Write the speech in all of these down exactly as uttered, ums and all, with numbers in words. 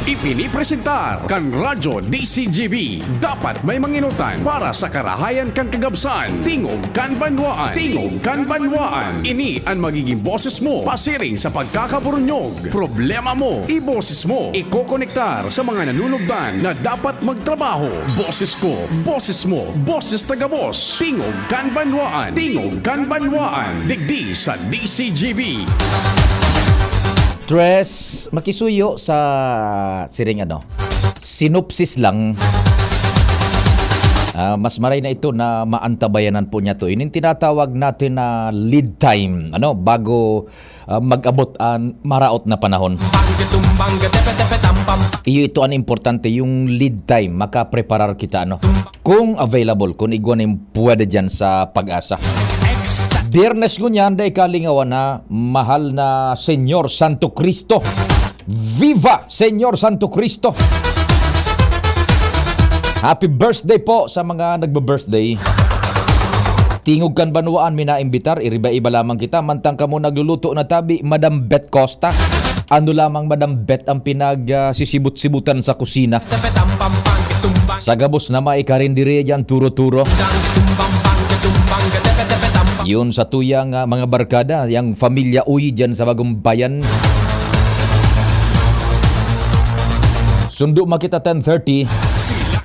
Ipinipresentar kan Radyo D C G B. Dapat may manginutan para sa karahayan kan kagabsan. Tingog kan banwaan. Tingog kan banwaan. Ini an magiging boses mo pasiring sa pagkakaburunyog. Problema mo, iboses mo. Ikokonektar sa mga nanunugdan na dapat magtrabaho. Boses ko, boses mo, boses ta gabos. Tingog kan banwaan. Tingog kan banwaan. Digdi sa D C G B. Tres, makisuyo sa siring ano, synopsis lang. Ah, mas maray na ito na maantabayanan po niya to. Ining tinatawag natin na lead time, ano, bago, ah, mag-abot ang maraot na panahon. Iyo ito ang importante, yung lead time, makapreparar kita, ano. Kung available, kung igwa na yung pwede dyan sa pag-asa. Biyernes ngunyan, dai kalingawan na, mahal na Senyor Santo Cristo. Viva Senyor Santo Cristo! Happy birthday po sa mga nagbe-birthday. Tingog kan banwaan, minaimbitar, iriba-iba lamang kita. Mantang kamo nagluluto na tabi, Madam Beth Costa. Ano lamang, Madam Beth, ang pinag, ah, sisibot-sibutan sa kusina? Sa gabos na may karinderiya dyan, turo-turo. Yun sa tuyang, ah, mga barkada, yang Familia Uy dyan sa Bagong Bayan. Sundo makita ten thirty.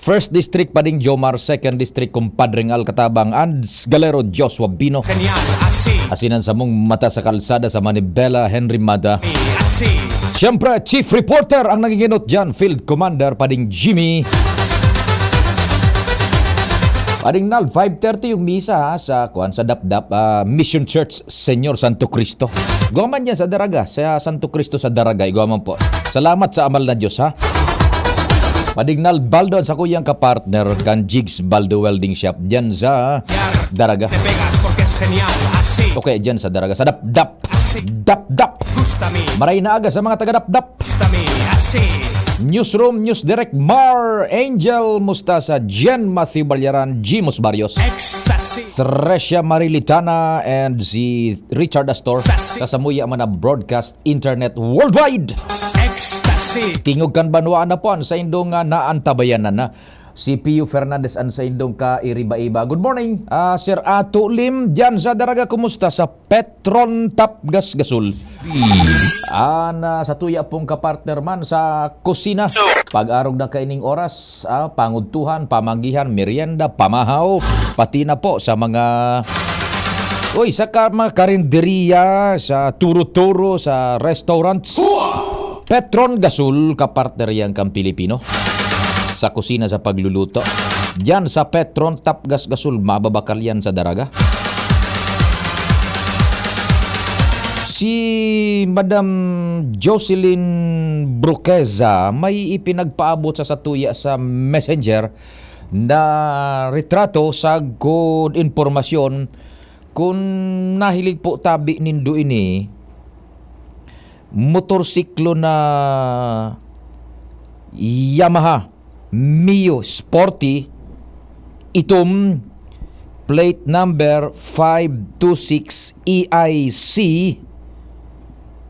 First District, Pading Jomar. Second District, Compadre Ngal Katabang and Galero Joshua Bino. Asinan samong mata sa kalsada sa Manibela, Henry Mata. Siyempre, Chief Reporter ang nanginginot dyan, Field Commander Pading Jimmy. Pading Nal, five thirty yung misa, ha, sa, kuwan, sa Dapdap, ah, Mission Church, Senyor Santo Cristo. Igwa man yan sa Daraga, sa Santo Cristo sa Daraga, igwa man po. Salamat sa amal na Diyos, ha? Pading Nal Baldo, ang sakuyang kapartner kan Jigs Baldo Welding Shop, dyan sa Daraga. Okay, dyan sa Daraga, sa Dapdap. Dapdap. Maray na aga sa mga taga Dapdap. Newsroom, News Direct, Mar Angel Mustasa, Jen Matthew Balyaran, Jimos Barrios, Trecia Marilitana, and si Richard Astor. Sa samuya man na broadcast internet worldwide. Tingog kan banwaan na po an saindong, ah, naantabayanan na. Si Pio Fernandez an saindong kairiba-iba. Good morning, ah, Sir Ato Lim, dyan sa Daraga, kumusta sa Petron Tapgas Gasol? An, ah, sa tuya pong kapartner man sa kusina, pag-arog na kaining oras, ah, pangudtuhan, pamanggihan, merienda, pamahaw, pati na po sa mga, uy, sa ka-, mga karinderiya, sa turo-turo, sa restaurants. Petron Gasol, kapartner yan kan Pilipino. Sa kusina, sa pagluluto. Diyan sa Petron Tapgas Gasol, mababakal yan sa Daraga. Si Madam Jocelyn Broqueza may ipinagpaabot sa satuya sa Messenger na retrato sagkod impormasyon. Kun nahilig po tabi nindo ini, motorsiklo na Yamaha Mio Sporty, itom, plate number five two six E I C.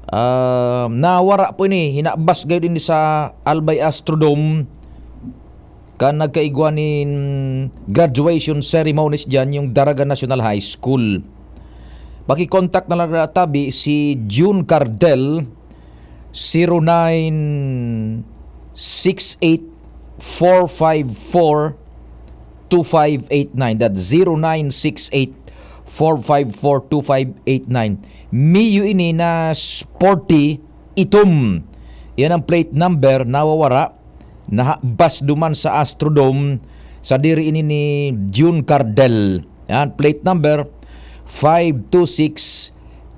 Ah, nawara po ini, hinabas gayod ini sa Albay Astrodome. Kan nagkaigwa nin graduation ceremonies diyan, yung Daraga National High School. Paki-contact na lang, tabi, si June Cardel, zero nine six eight four five four two five eight nine. That's zero nine six eight four five four two five eight nine. Mio ini na sporty itom. Yan ang plate number, nawawara. Nahabas duman sa Astrodome, sadiri ini ni June Cardel. Yan, plate number five two six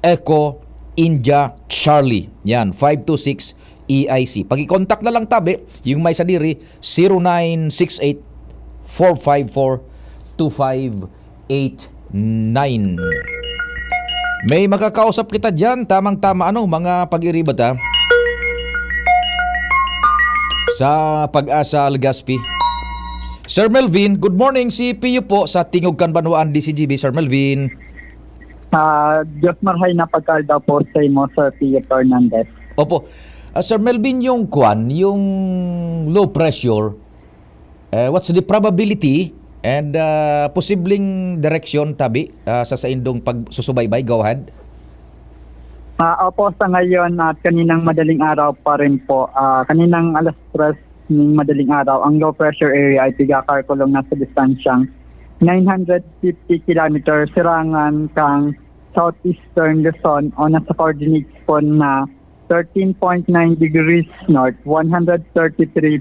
Echo India Charlie. Yan, five two six E I C. Paki-contact na lang tabi, yung may sadiri, zero nine six eight four five four two five eight nine. May makakausap kita diyan, tamang-tama, ano, mga pag-iribat, ha? Sa Pag-asa, Legazpi. Sir Melvin, good morning. Si Pio po sa Tingog Kan Banwaan, D C G B, Sir Melvin. Ah, Diyos marhay na pagkaal daw po sa imo, Sir Pio Fernandez. Opo. Ah, Sir Melvin, yung kwan, yung low pressure, eh, what's the probability and, ah, posibleng direksyon, tabi, ah, sa saindong pagsusubaybay? Go ahead. Ah, opo, sa ngayon at kaninang madaling araw pa rin po, ah, kaninang alas tres ng madaling araw, ang low pressure area ay pigakarkulong nasa distansyang nine hundred fifty kilometers sirangan kang southeastern Luzon o nasa coordinates po na thirteen point nine degrees north, one hundred thirty-three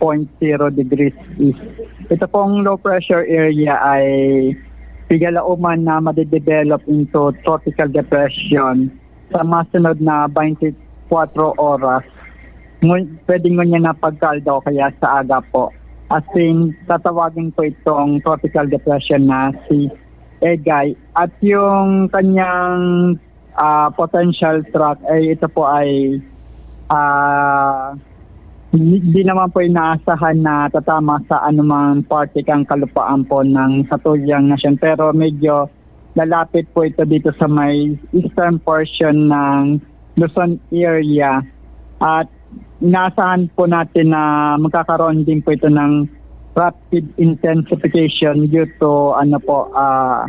point zero degrees east. Ito pong low pressure area ay pigalauman na madedevelop into tropical depression sa masunod na twenty-four oras. Ngun-, pwede ngunyan na pagkaldo o kaya sa aga po. As in, tatawagin po itong tropical depression na si Egay. At yung kanyang ah, potential track ay ito po ay, ah, di, di naman po inaasahan na tatama sa anumang parte kang kalupaan po ng satuyang nasyon. Pero medyo lalapit po ito dito sa may eastern portion ng Luzon area. At inaasahan po natin na magkakaroon din po ito ng rapid intensification due to, ano po, ah,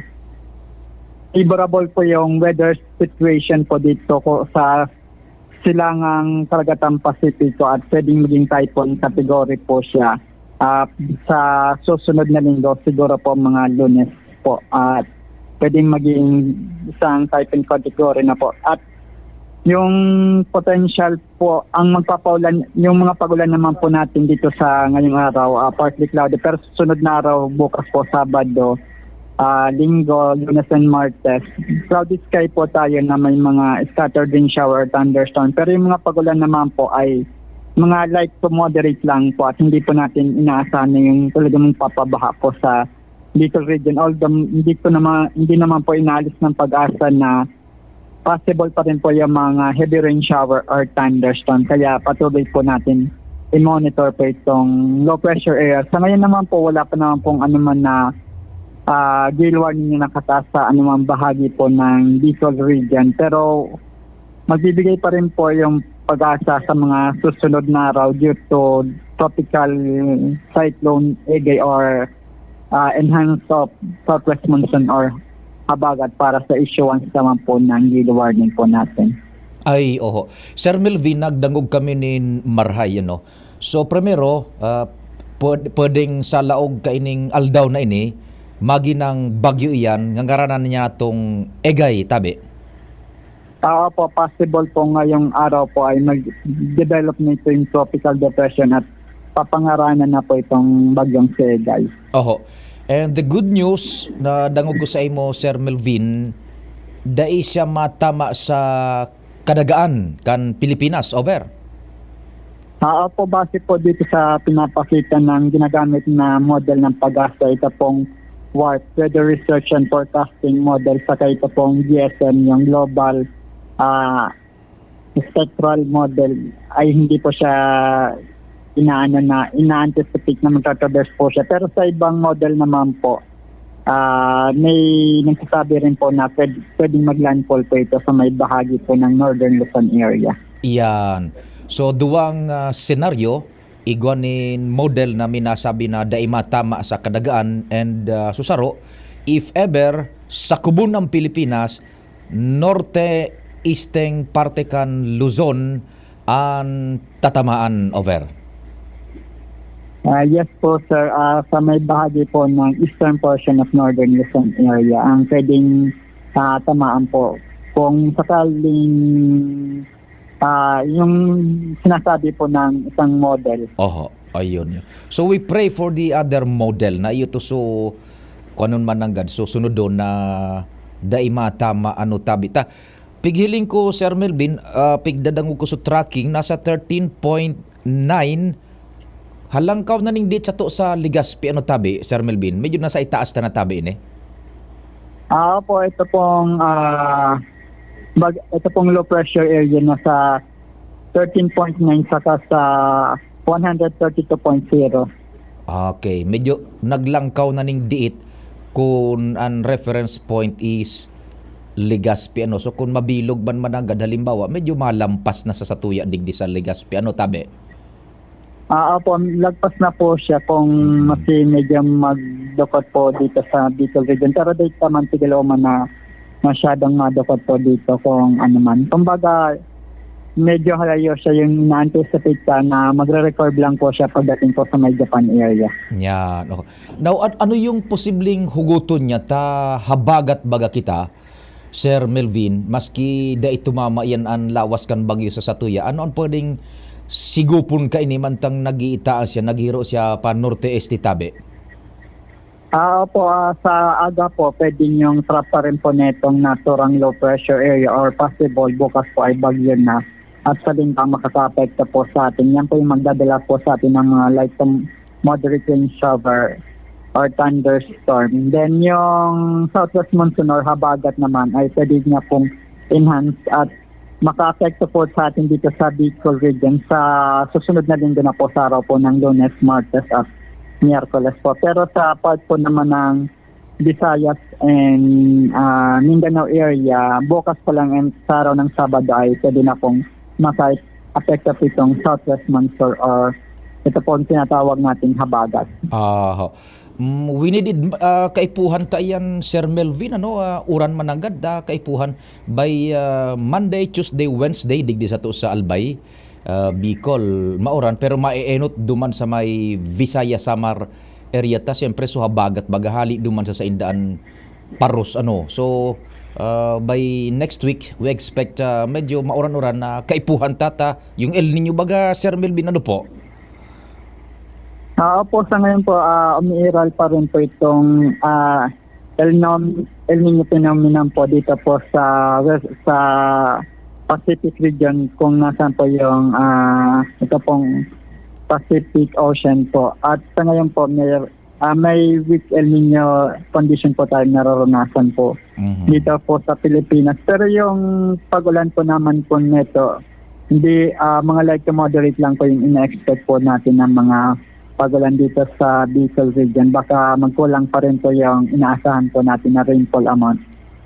favorable po yung weather situation po dito ko sa silangang karagatan Pasipiko at pwedeng maging typhoon category po siya. Ah, sa susunod na linggo, siguro po mga Lunes po, at pwedeng maging isang typhoon category na po. At yung potential po, ang magpapaulan, yung mga pag-ulan naman po natin dito sa ngayong araw, ah, partly cloudy, pero sunod na araw, bukas po, Sabado, ah, Linggo, Lunes and Martes, cloudy sky po tayo na may mga scattered rain shower or thunderstorm. Pero yung mga pag-ulan naman po ay mga light to moderate lang po at hindi po natin inaasahan na yung talagang magpapabaha po sa Bicol region. Although hindi po naman, hindi naman po inaalis ng PAGASA na possible pa rin po yung mga heavy rain shower or thunderstorm. Kaya patuloy po natin i-monitor po itong low pressure area. Sa ngayon naman po, wala pa naman pong anuman na, ah, gale warning na nakataas sa anumang bahagi po ng Bicol region. Pero magbibigay pa rin po yung PAGASA sa mga susunod na araw due to tropical cyclone Egay or, ah, enhanced of southwest monsoon or habagat para sa issuance naman po ng gale warning po natin. Ay, oho. Sir Melvin, nagdangog kami nin marahay, ano? So, primero, ah, pwed-, pwedeng sa laog kaining aldaw na ini, maginang bagyo iyan, ngangaranan niya tong Egay, tabi? Ah, opo, possible po ngayong araw po ay mag-develop na ito yung tropical depression at papangaranan na po itong bagyong si Egay. Oho. And the good news na dangog ko sa imo, Sir Melvin, dai siya matama sa kadagaan kan Pilipinas, over. Ah, opo, base po dito sa pinapakita ng ginagamit na model ng PAGASA, ito pong WARP, Weather Research and Forecasting Model, saka ito pong G S M, yung Global, ah, Spectral Model, ay hindi po siya inaano na, ina-anticipate na magka-traverse po siya. Pero sa ibang model naman po, ah, may nagsasabi rin po na pwed-, pwedeng mag-landfall po ito sa may bahagi po ng Northern Luzon area. Iyan. So, duwang, ah, senaryo, igwa nin model na minasabi na dai matama sa kadagaan and, ah, susaro, if ever, sa kubon ng Pilipinas, norte-isteng parte kan Luzon an tatamaan, over. Ah, yes po, sir. Ah, sa may bahagi po ng eastern portion of Northern Luzon area, ang pwedeng, ah, tamaan po. Kung sakaling, ah, yung sinasabi po ng isang model. Oho, ayun. So we pray for the other model na iyo to, so kuanon man nanggad, so sunodon na dai matama ano tabi ta. Pighiling ko, Sir Melvin, ah, pigdadangog ko sa tracking, nasa thirteen point nine. Halangkaw na ning dit sato sa Legazpi, ano tabi, Sir Melvin? Medyo nasa itaas ta na tabi ini. Ah, opo, ito pong, ah, bag-, ito pong low pressure area nasa thirteen point nine saka sa one hundred thirty-two point zero. Okay, medyo naglangkaw na ning diit kung an reference point is Legazpi, ano. So, kung mabilog man mananggad, halimbawa, medyo malampas na sa satuya digdi sa Legazpi, ano, tabi? Ah, opo, lagpas na po siya kung Mm. masi medyo magdukot po dito sa Bicol region. Pero di naman siguro man na masyadong madukot po dito kung ano man. Kumbaga, medyo halayo siya yung na-anticipate ka na magre-record lang po siya pagdating po sa may Japan area. Yan. Oh. Now, an- ano yung posibleng huguton niya ta habagat baga kita, Sir Melvin, maski dai tumama yan an lawas kan bagyo sa satuya? Ano ang pwedeng sigupon kaini mantang nag-iitaan siya, naghiro siya pa norte-este, tabi? Ah, opo, ah, sa aga po, pwede niyong trap pa rin po netong naturang low pressure area or possible bukas po ay bagyo na. At sa lintang makakaapekto po sa atin. Yan po yung magdadala po sa atin ng mga light to moderate rain shower or thunderstorm. Then yung southwest monsoon or habagat naman ay pwede niya pong enhance at makaapekto po sa atin dito sa Bicol region sa susunod na linggo na po sa araw po ng Lunes, Martes at Miyerkules po. Pero sa part po naman ng Visayas and ah, Mindanao area, bukas pa lang and sa araw ng Sabado ay pwede na pong maka-apekto po itong southwest monsoon or ito po ang tinatawag nating habagat. Aha. Mm, we needed, ah, kaipuhan ta yan, Sir Melvin, ano, ah, uran mananggad, ah, kaipuhan by ah, Monday, Tuesday, Wednesday, digdi sato sa Albay, ah, Bicol, mauran, pero maeenot duman sa may Visayas, Samar area ta, siyempre, so habagat baga hali duman sa saindaan paros, ano. So, ah, by next week, we expect ah, medyo mauran-uran na kaipuhan ta ta yung El Nino baga, Sir Melvin, ano po? Ah, opo, sa ngayon po, ah, umiiral pa rin po itong ah, El, Nom- El Nino phenomenon po dito po sa west, sa Pacific region kung nasaan po yung ah, ito pong Pacific Ocean po. At sa ngayon po, may, ah, may weak El Nino condition po tayo nararanasan po Mhm. dito po sa Pilipinas. Pero yung pag-ulan po naman po nito, hindi, ah, mga light to moderate lang po yung ina-expect po natin ng mga pag-ulan dito sa Bicol region. Baka magkulang pa rin po yung inaasahan po natin na rainfall amount.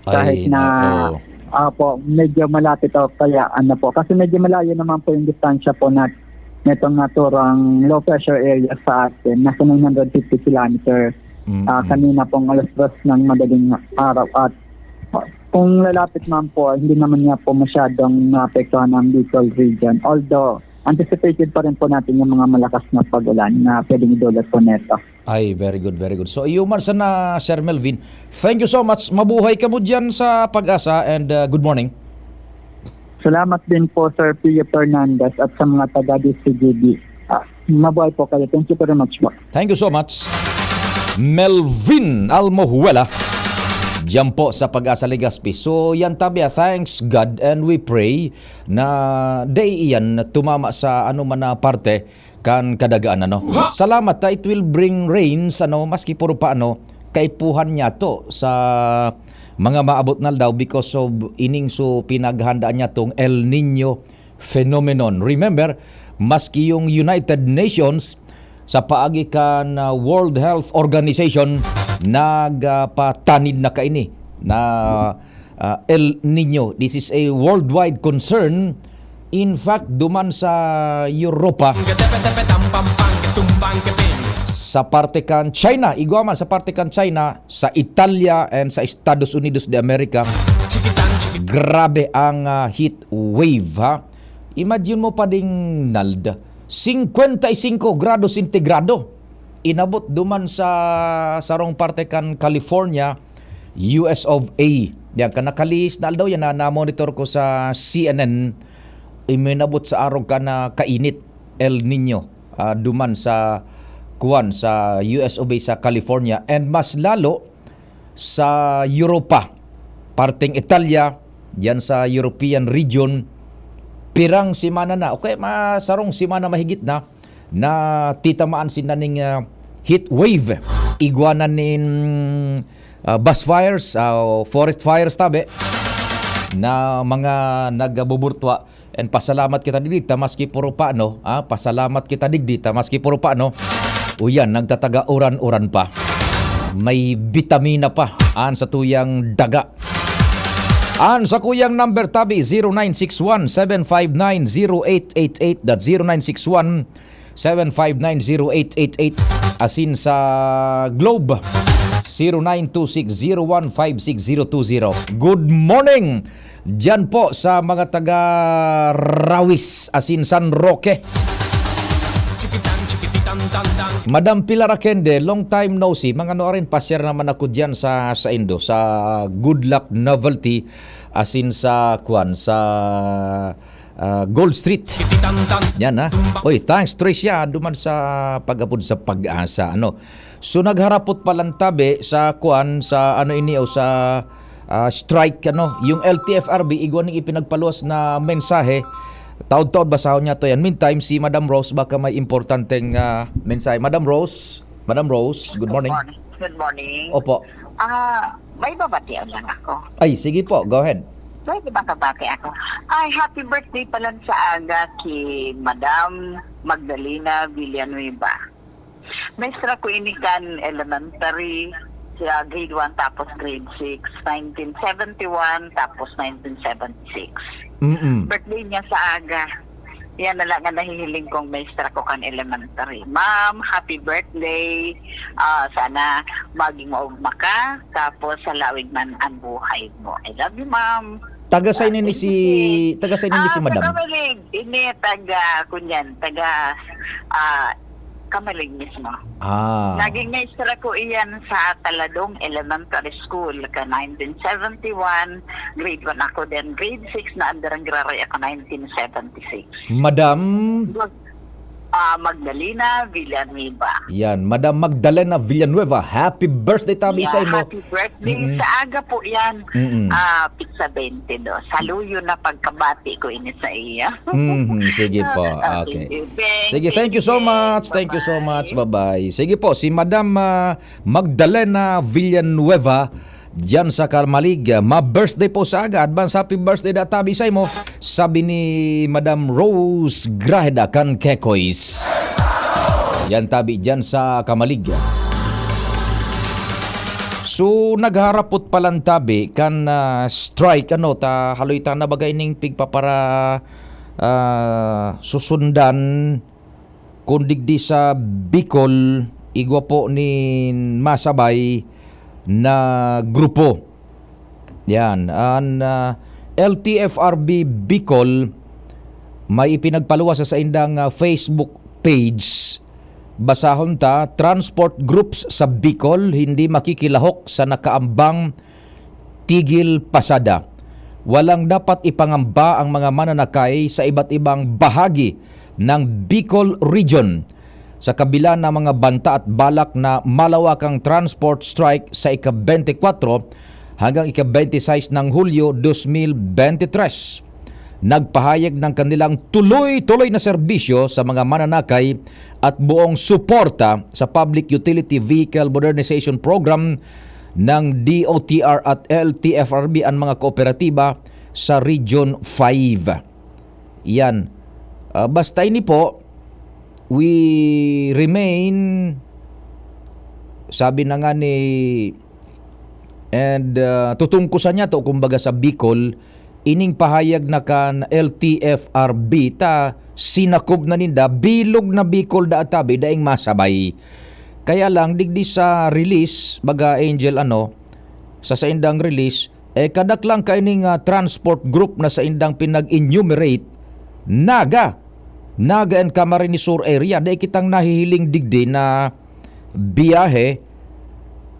Kahit Ay, na, nako. Apo, medyo malapit o kaya ano po. Kasi medyo malayo naman po yung distansya po nat nitong naturang low pressure area sa atin. Nasa nine hundred fifty kilometer Mm-mm. ah, kanina pong alas dos ng madaling araw. At ah, kung lalapit man po, hindi naman nga po masyadong maapektuhan ang Bicol region. Although, anticipated pa rin po natin yung mga malakas na pag-ulan na pwedeng idulot po neto. Ay, very good, very good. So, iyo man sana, Sir Melvin. Thank you so much. Mabuhay ka mo dyan sa Pag-asa and uh, good morning. Salamat din po, Sir Pio Fernandez, at sa mga taga D C G B. Ah, mabuhay po kayo. Thank you very much po. Thank you so much. Melvin Almohuela, dyan po sa Pag-asa Legazpi. So, yan tabi, ah, thanks God and we pray na day iyan tumama sa ano man na parte kan kadagaan, ano. Salamat ta, it will bring rains, ano, maski puro pa, ano, kaipuhan niya to sa mga maabot na aldaw because of ining so pinaghandaan niya tong El Nino phenomenon. Remember, maski yung United Nations sa paagi kan ah, World Health Organization nagpatanid na kaini na ah, El Nino. This is a worldwide concern. In fact, duman sa Europa, sa parte kan China, igwa man sa parte kan China, sa Italia and sa Estados Unidos de America, grabe ang ah, heat wave, ha. Imagine mo pa ding, Nald, singkwenta y singko grado sentigrado inabot duman sa sarong parte kan California, U S of A. Diyan ka nakalihis na aldaw yan na na-monitor ko sa C N N, iminabot sa arog ka na kainit, El Nino, ah, duman sa kuwan, sa U S of A sa California, and mas lalo sa Europa, parteng Italia, diyan sa European region, pirang semana na, okay, masarong semana mahigit na, na titamaan sinda ning ah, heat wave. Igwa na nin ah, bush fires, ah, forest fires tabi, na mga nagbuburtwa. And pasalamat kita digdi ta maski puro pa, no? Ah, pasalamat kita digdi ta maski puro pa, no? Uyan, nagtataga uran-uran pa. May bitamina pa an satuyang daga. An sakuyang number tabi, zero nine six one, seven five nine, zero eight eight eight, dat zero nine six one, seven five nine, zero eight eight eight. Asin sa Globe, zero nine two six zero one five six zero two zero. Good morning diyan po sa mga taga Rawis, asin San Roque. Madam Pilar Akende, long time no see. Mga ano rin, pasyar naman ako diyan sa, sa Indo, sa Good Luck Novelty, asin sa, kwan, sa, ah, Gold Street. Yan, ha? Oy, thanks, Tricia, duman sa pag-apod sa Pag-asa, ano. So, nagharapot palan tabi sa, kwan, sa, ano ini, o sa, ah, strike, ano, yung L T F R B, igwa ning ipinagpaluwas na mensahe. Taod-taod, basahon niya to yan. Meantime, si Madam Rose, baka may importanteng, ah, mensahe. Madam Rose, Madam Rose, good morning. Good morning. Good morning. Opo. Ah, may babatian lang ako. Ay, sige po, go ahead. Pwede ba kabati ako? Ay, happy birthday palan sa aga ki Madam Magdalena Villanueva. Maestra ko ini kan elementary, sa grade one tapos grade six, nineteen seventy-one tapos nineteen seventy-six. Mm-mm. Birthday niya sa aga. Yan na lang ang nahihiling kong maestra ko kan elementary. Ma'am, happy birthday. Ah, sana maging maugma ka, tapos halawig man ang buhay mo. I love you, ma'am. Taga saan Ah, ini thank si, you, King. taga saan ini Ah, si sa Madam? Kamalig. Ini taga, kunyan, taga, ah, Kamalig mismo. Ah. Naging maestra ko iyan sa Taladong Elementary School ka nineteen seventy-one, grade one ako, then grade six na andarang graray ako nineteen seventy-six. Madam? Mag-, ah, Magdalena Villanueva. Yan, Madam Magdalena Villanueva, happy birthday tabi Yeah, sa imo. Happy birthday. Mm-mm. Sa aga po yan. Mm-mm. Ah, pizza twenty-two. Saluyo na pagkabati ko ini sa iya. Mhm, sige po. Ah, Okay. thank you. Thank Sige, you, thank you so King. much. Thank you so Bye-bye. much. Bye-bye. Sige po, si Madam, ah, Magdalena Villanueva, diyan sa Kamalig. Ma-birthday po sa aga. Advance happy birthday da tabi sa imo, sabi ni Madam Rose Graheda kan Kekoys. Yan tabi diyan sa Kamalig. So, nagharapot palan tabi kan, ah, strike, ano, ta haloy ta na baga ining pigpapara-, ah, susundan kun digdi sa Bicol, igwa po nin masabay na grupo. Yan, an, ah, L T F R B Bicol may ipinagpaluwas sa saindang, ah, Facebook page. Basahon ta, "Transport groups sa Bicol hindi makikilahok sa nakaambang tigil pasada. Walang dapat ipangamba ang mga mananakay sa iba't ibang bahagi ng Bicol Region. Sa kabila ng mga banta at balak na malawakang transport strike sa ika-bente kwatro hanggang ika-bente sais ng Hulyo dos mil bente tres, nagpahayag ng kanilang tuloy-tuloy na serbisyo sa mga mananakay at buong suporta sa Public Utility Vehicle Modernization Program ng D O T R at L T F R B an mga kooperatiba sa Region five." Yan. Ah, basta ini po, we remain, sabi na nga ni, and, ah, tutungkusan niya to, kumbaga sa Bicol, ining pahayag na kan L T F R B, ta sinakob na ninda, bilog na Bicol da tabi, daing masabay. Kaya lang, digdi sa release, baga Angel, ano, sa saindang release, eh, kadaklang kaining, ah, transport group na saindang pinag-enumerate, Naga, Naga and Camarines Sur area, dai kitang nahihiling digdi na biyahe,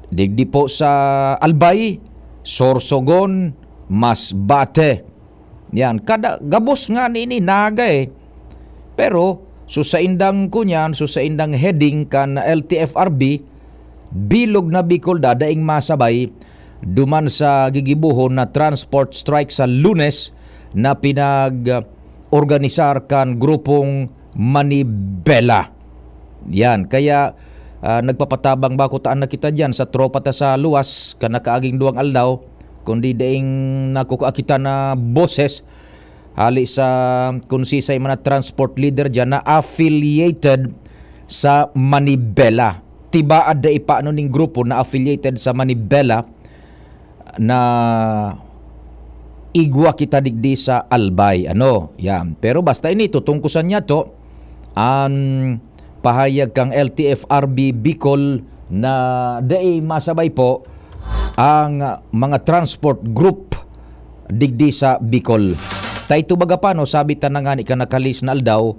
digdi po sa Albay, Sorsogon, Masbate. Yan, kada, gabos nga ni ini, Naga eh. Pero, so saindang kunyan, so saindang heading kan L T F R B, bilog na Bicol da, daing masabay, duman sa gigibohon na transport strike sa Lunes na pinag-organisar kan grupong Manibela. Yan, kaya, ah, nagpapatabang ba kutaan na kita diyan sa tropa ta sa luwas, kan nakaaging duwang aldaw, kundi daing nakukua kita na boses, hali sa kun sisay man na transport leader diyan na affiliated sa Manibela. Tibaad da ipaano ning grupo na affiliated sa Manibela na igwa kita digdi sa Albay, ano, yan. Pero basta ini, tutungkusan niya to, ang pahayag kang L T F R B Bicol na dai masabay po ang mga transport group digdi sa Bicol. Ta ito baga pa, no, sabi ta na ngani kan nakalis na aldaw,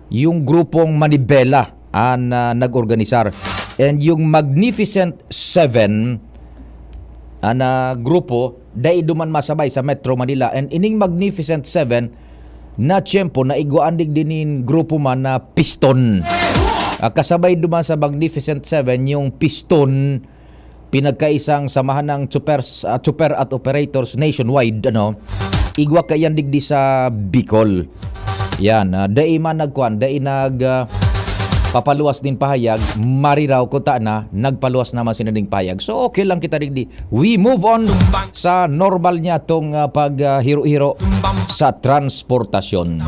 yung grupong Manibela an, ah, nag-organisar. And yung Magnificent Seven, an, ah, grupo, dai duman masabay sa Metro Manila. And ining Magnificent Seven, na tiyempo, naigwaan digdi nin grupo man na Piston. Ah, kasabay duman sa Magnificent Seven, yung Piston, pinagkaisang samahan ng tsuper, ah, tsuper at operators nationwide, ano, igwa kaiyan digdi sa Bicol. Yan, ah, dai man nagkuan, dai nag, ah, papaluwas nin pahayag, mariraw kuta na, nagpaluwas naman sila ning pahayag. So, okay lang kita digdi. We move on sa normal niya tong, ah, pag, ah, hiro-hiro sa transportasyon.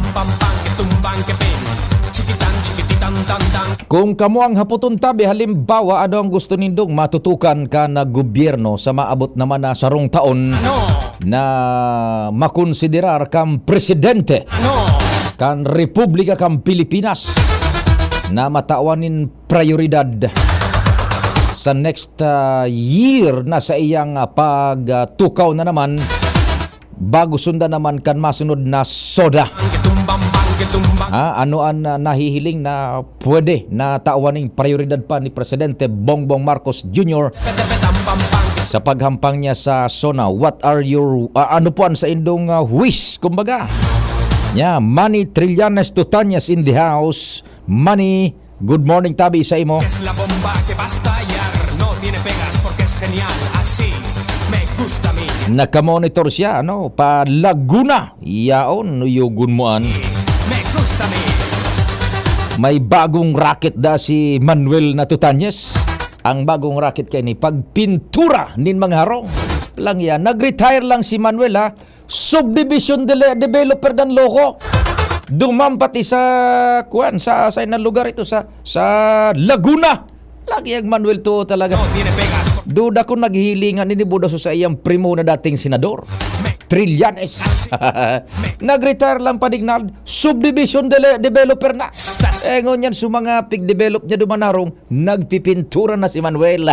Kung kamo ang hapoton tabi, halimbawa, ano ang gusto nindong matutukan kan gobyerno sa maabot naman na sarong taon na makonsiderar kan presidente kan Republika kan Pilipinas na matawan nin prioridad sa next, ah, year na sa iyang, ah, pagtukaw na naman bago sundan naman kan masunod na SONA. Ah, ano an, ah, nahihiling na pwede na tawan ning prioridad pa ni Presidente Bongbong Marcos Junior sa paghampang niya sa SONA? What are your, ah, ano po ang sa indong, ah, wish, kumbaga? Yeah, Manny Trillanes Tutanyas in the house. Manny, good morning tabi sa imo. Es la bomba que va a estallar, no tiene pegas porque es genial, así me gusta a mí. Nakamonitor siya, ano, pa Laguna. Yaon, nuyogon mo an. Me gusta a mí. May bagong racket da si Manuel Natutanyes. Ang bagong racket kay ni pagpintura nin mga harong. Lang yan. Nag-retire lang si Manuel, ha. Subdivision dele-, developer dan loko. Duman pati sa, kuwan, sa, sa inang lugar ito, sa, sa Laguna. Lagi ang Manuel Tuo talaga. Duda ko naghihilingan ini buda sa iyang primo na dating senador, Trillanes. Nag-retire lang pa, Dignald. Subdivision dele-, developer na. Eh, ngunyan, sa mga pig-develop niya duman harong, nagpipintura na si Manuel.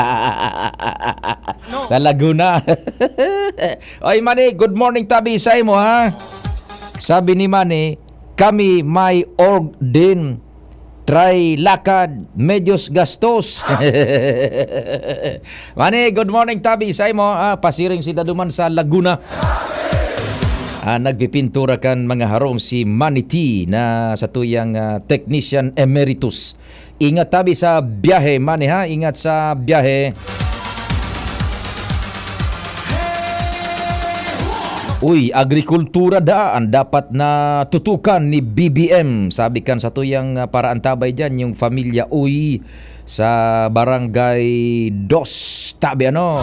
Sa Laguna. Oy, Manny, good morning tabi sa imo, ha? Sabi ni Manny, "Kami may org din. Try lakad, medyos gastos." Manny, good morning tabi sa imo, ha? Pasiring sinda duman sa Laguna. Ah, nagpipintura kan mga harong si Manny T na sa tuyang, ah, technician emeritus. Ingat tabi sa biyahe, Manny, ha? Ingat sa biyahe. Uy, agrikultura daa an dapat na tutukan ni B B M, sabi kan satuyang, ah, paraantabay diyan, yung pamilya Uy sa Barangay Dos, tabi ano.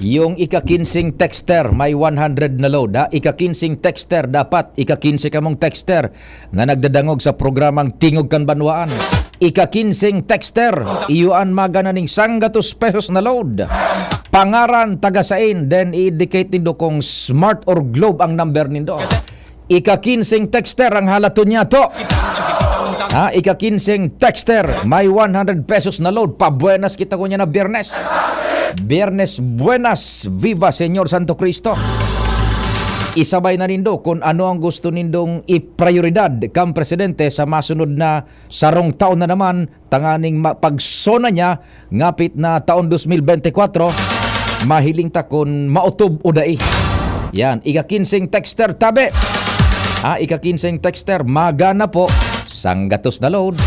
Yung ika-kinseng texter, may one hundred na load, ha? Ika-kinseng texter, dapat ika-kinse kamong texter na nagdadangog sa programang Tingog kan Banwaan. Ika-kinseng texter, iyo an magana ning sanggatos pesos na load. Pangaran, taga sain, then i-indicate nindo kung Smart or Globe ang number nindo. Ika-kinseng texter ang halaton niya to. Ha, ika-kinseng texter, may one hundred pesos na load. Pabuenas kita ko niya na Biyernes. Biyernes buenas. Viva Señor Santo Cristo. Isabay na nindo kung ano ang gusto nindong iprioridad kang presidente sa masunod na sarong taon na naman tanganing ma-, pag SONA niya, ngapit na taon dos mil bente kwatro, mahiling ta kun maotob o dai. Yan, ika-kinseng texter tabi. Ah, ika-kinseng texter, magana po. Sanggatos na load.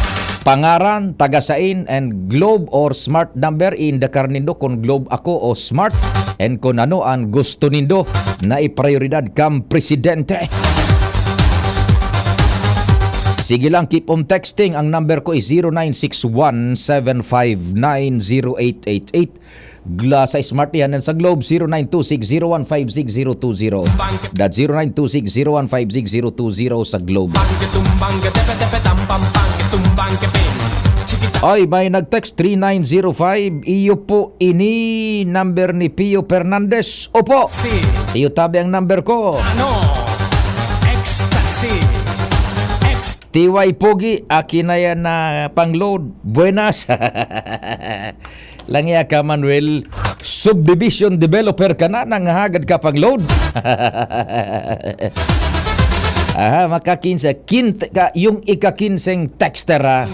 Pangaran, taga sain, and Globe or Smart number, iindakar nindo kun Globe ako o Smart, and kun ano ang gusto nindo na iprioridad kang presidente. Sige lang, keep on texting. Ang number ko is zero nine six one seven five nine zero eight eight eight. Gla sa Smart Ihanan sa Globe, zero nine two six zero one five six zero two zero. Dat zero nine two six zero one five six zero two zero sa Globe. Ay, may nag-text three nine zero five. Iyo po ini number ni Pio Fernandez. Opo. Si Iyo tabi ang number ko. Ano? Ecstasy. Ex- T Y Pogi, akin na yan na pang-load. Buenas. Langya ka, Manuel. Subdivision developer ka na, nanghahagad ka pang-load. Aha, makakinse. Kinte ka, yung ikakinseng texter, ha?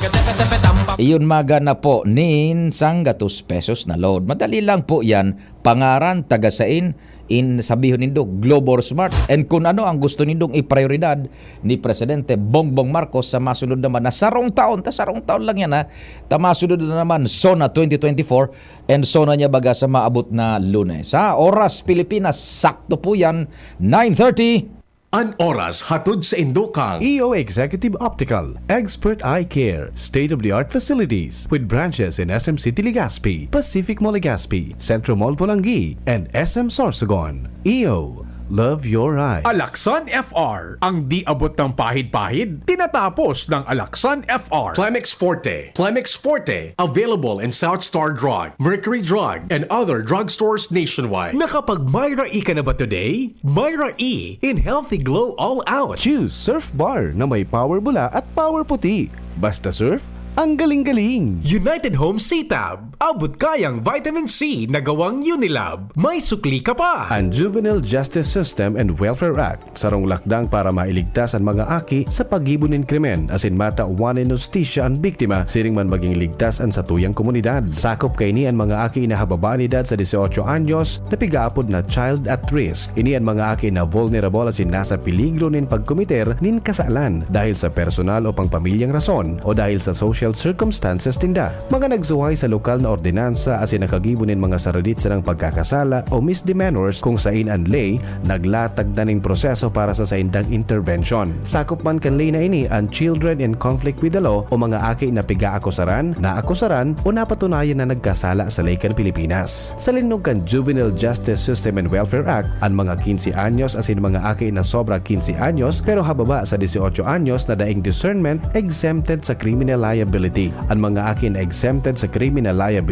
Iyon magana po, nin sanggatos pesos na load. Madali lang po yan. Pangaran, taga sain, in sabihon nindo, Globe or Smart. And kung ano ang gusto nindong iprioridad ni Presidente Bongbong Marcos sa masunod naman na sarong taon, ta sarong taon lang yan, ha, ta masunod na naman, SONA twenty twenty-four, and SONA niya baga sa maabot na Lunes. Ha, oras Pilipinas, sakto po yan, nine thirty. An oras hatod sa indo kan E O Executive Optical, expert eye care, state-of-the-art facilities with branches in S M City Legazpi, Pacific Mall Legazpi, Centro Mall Polangui, and S M Sorsogon. E O, love your eyes. Alaksan F R, ang di abot ng pahid-pahid, tinatapos ng Alaksan F R. Plemex Forte. Plemex Forte, available in South Star Drug, Mercury Drug, and other drugstores nationwide. Nakapag-Myra E ka na ba today? Myra E in Healthy Glow All Out. Choose Surf Bar na may power bula at power puti. Basta surf, ang galing-galing. United Home C-Tab. Abot kayang vitamin C na gawang Unilab. May sukli ka pa. An Juvenile Justice System and Welfare Act, sarong lakdang para mailigtas an mga aki sa paggibo nin krimen asin matawan nin hustisya an biktima siring man maging ligtas an satuyang komunidad. Sakop kaini an mga aki na hababa an edad sa dieciocho anyos na pigaapod na child at risk. Ini an mga aki na vulnerable asin nasa peligro nin pagkomiter nin kasalan dahil sa personal o pangpamilyang rason o dahil sa social circumstances ninda. Mga nagsuhay sa lokal na ordinansa asin nakagibo nin mga saradit sanang pagkakasala o misdemeanors kung sain an ley naglatag na nin proseso para sa saindang intervention. Sakop man kan ley na ini an children in conflict with the law o mga aki na pigaakusaran, naakusaran o napatunayan na nagkasala sa ley kan Pilipinas. Sa linnog kan Juvenile Justice System and Welfare Act, an mga quince anyos asin mga aki na sobra quince anyos pero hababa sa dieciocho anyos na daing discernment exempted sa criminal liability. An mga aki na exempted sa criminal liability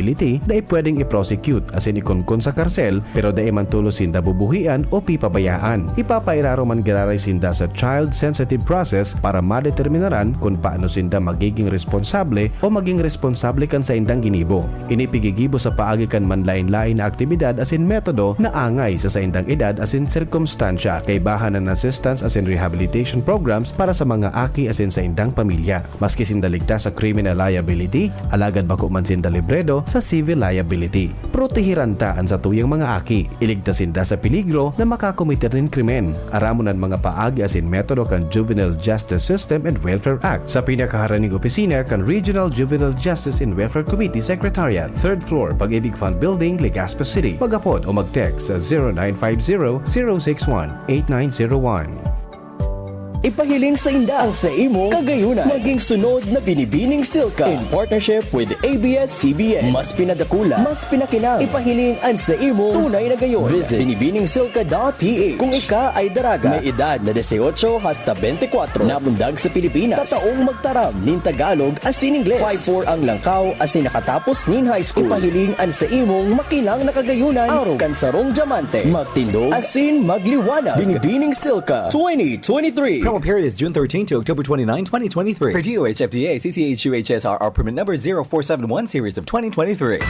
dai pwedeng i-prosecute asin ikonkon sa karsel pero dai man tolos sinda bubuhian o pipabayaan. Ipapairaro man giraray sinda sa child-sensitive process para madeterminaran kun paano sinda magiging responsable o maging responsable kan saindang ginibo. Ini pigigibo sa paagi kan manlaen-laen na aktibidad asin metodo na angay sa saindang edad asin sirkumstansya. Kaibahan an assistance asin rehabilitation programs para sa mga aki asin saindang pamilya. Maski sinda ligtas sa criminal liability, alagad bako man sinda libredo sa civil liability. Protehiran ta an satuyang mga aki. Iligtas sinda sa peligro na makakometer nin krimen. Aramon an mga paagi asin metodo kan Juvenile Justice System and Welfare Act sa pinakaharaning opisina kan Regional Juvenile Justice and Welfare Committee Secretariat, third floor, Pag-ibig Fund Building, Legazpi City. Mag-apod o mag-text sa zero nine five zero, zero six one, eight nine zero one. Ipahiling sa inda ang sa imo kagayunan. Maging sunod na Binibining Silka in partnership with A B S C B N. Mas pinadakula, mas pinakinang. Ipahiling an sa imo tunay na gayon. Visit binibining silka dot P H. Kung ika ay daraga, may edad na dieciocho hasta beintikwatro, namundag sa Pilipinas, tataong magtaram nin Tagalog asin Ingles. Five four ang langkaw asin nakatapos nin high school. Ipahiling an sa imong makinang na kagayunan. Arog kan sarong diamante. Magtindog asin magliwanag. Binibining Silka twenty twenty-three. Promo period is June thirteen to October twenty-nine, twenty twenty-three. Per D O H F D A, C C H U H S R R permit number zero four seven one series of twenty twenty-three.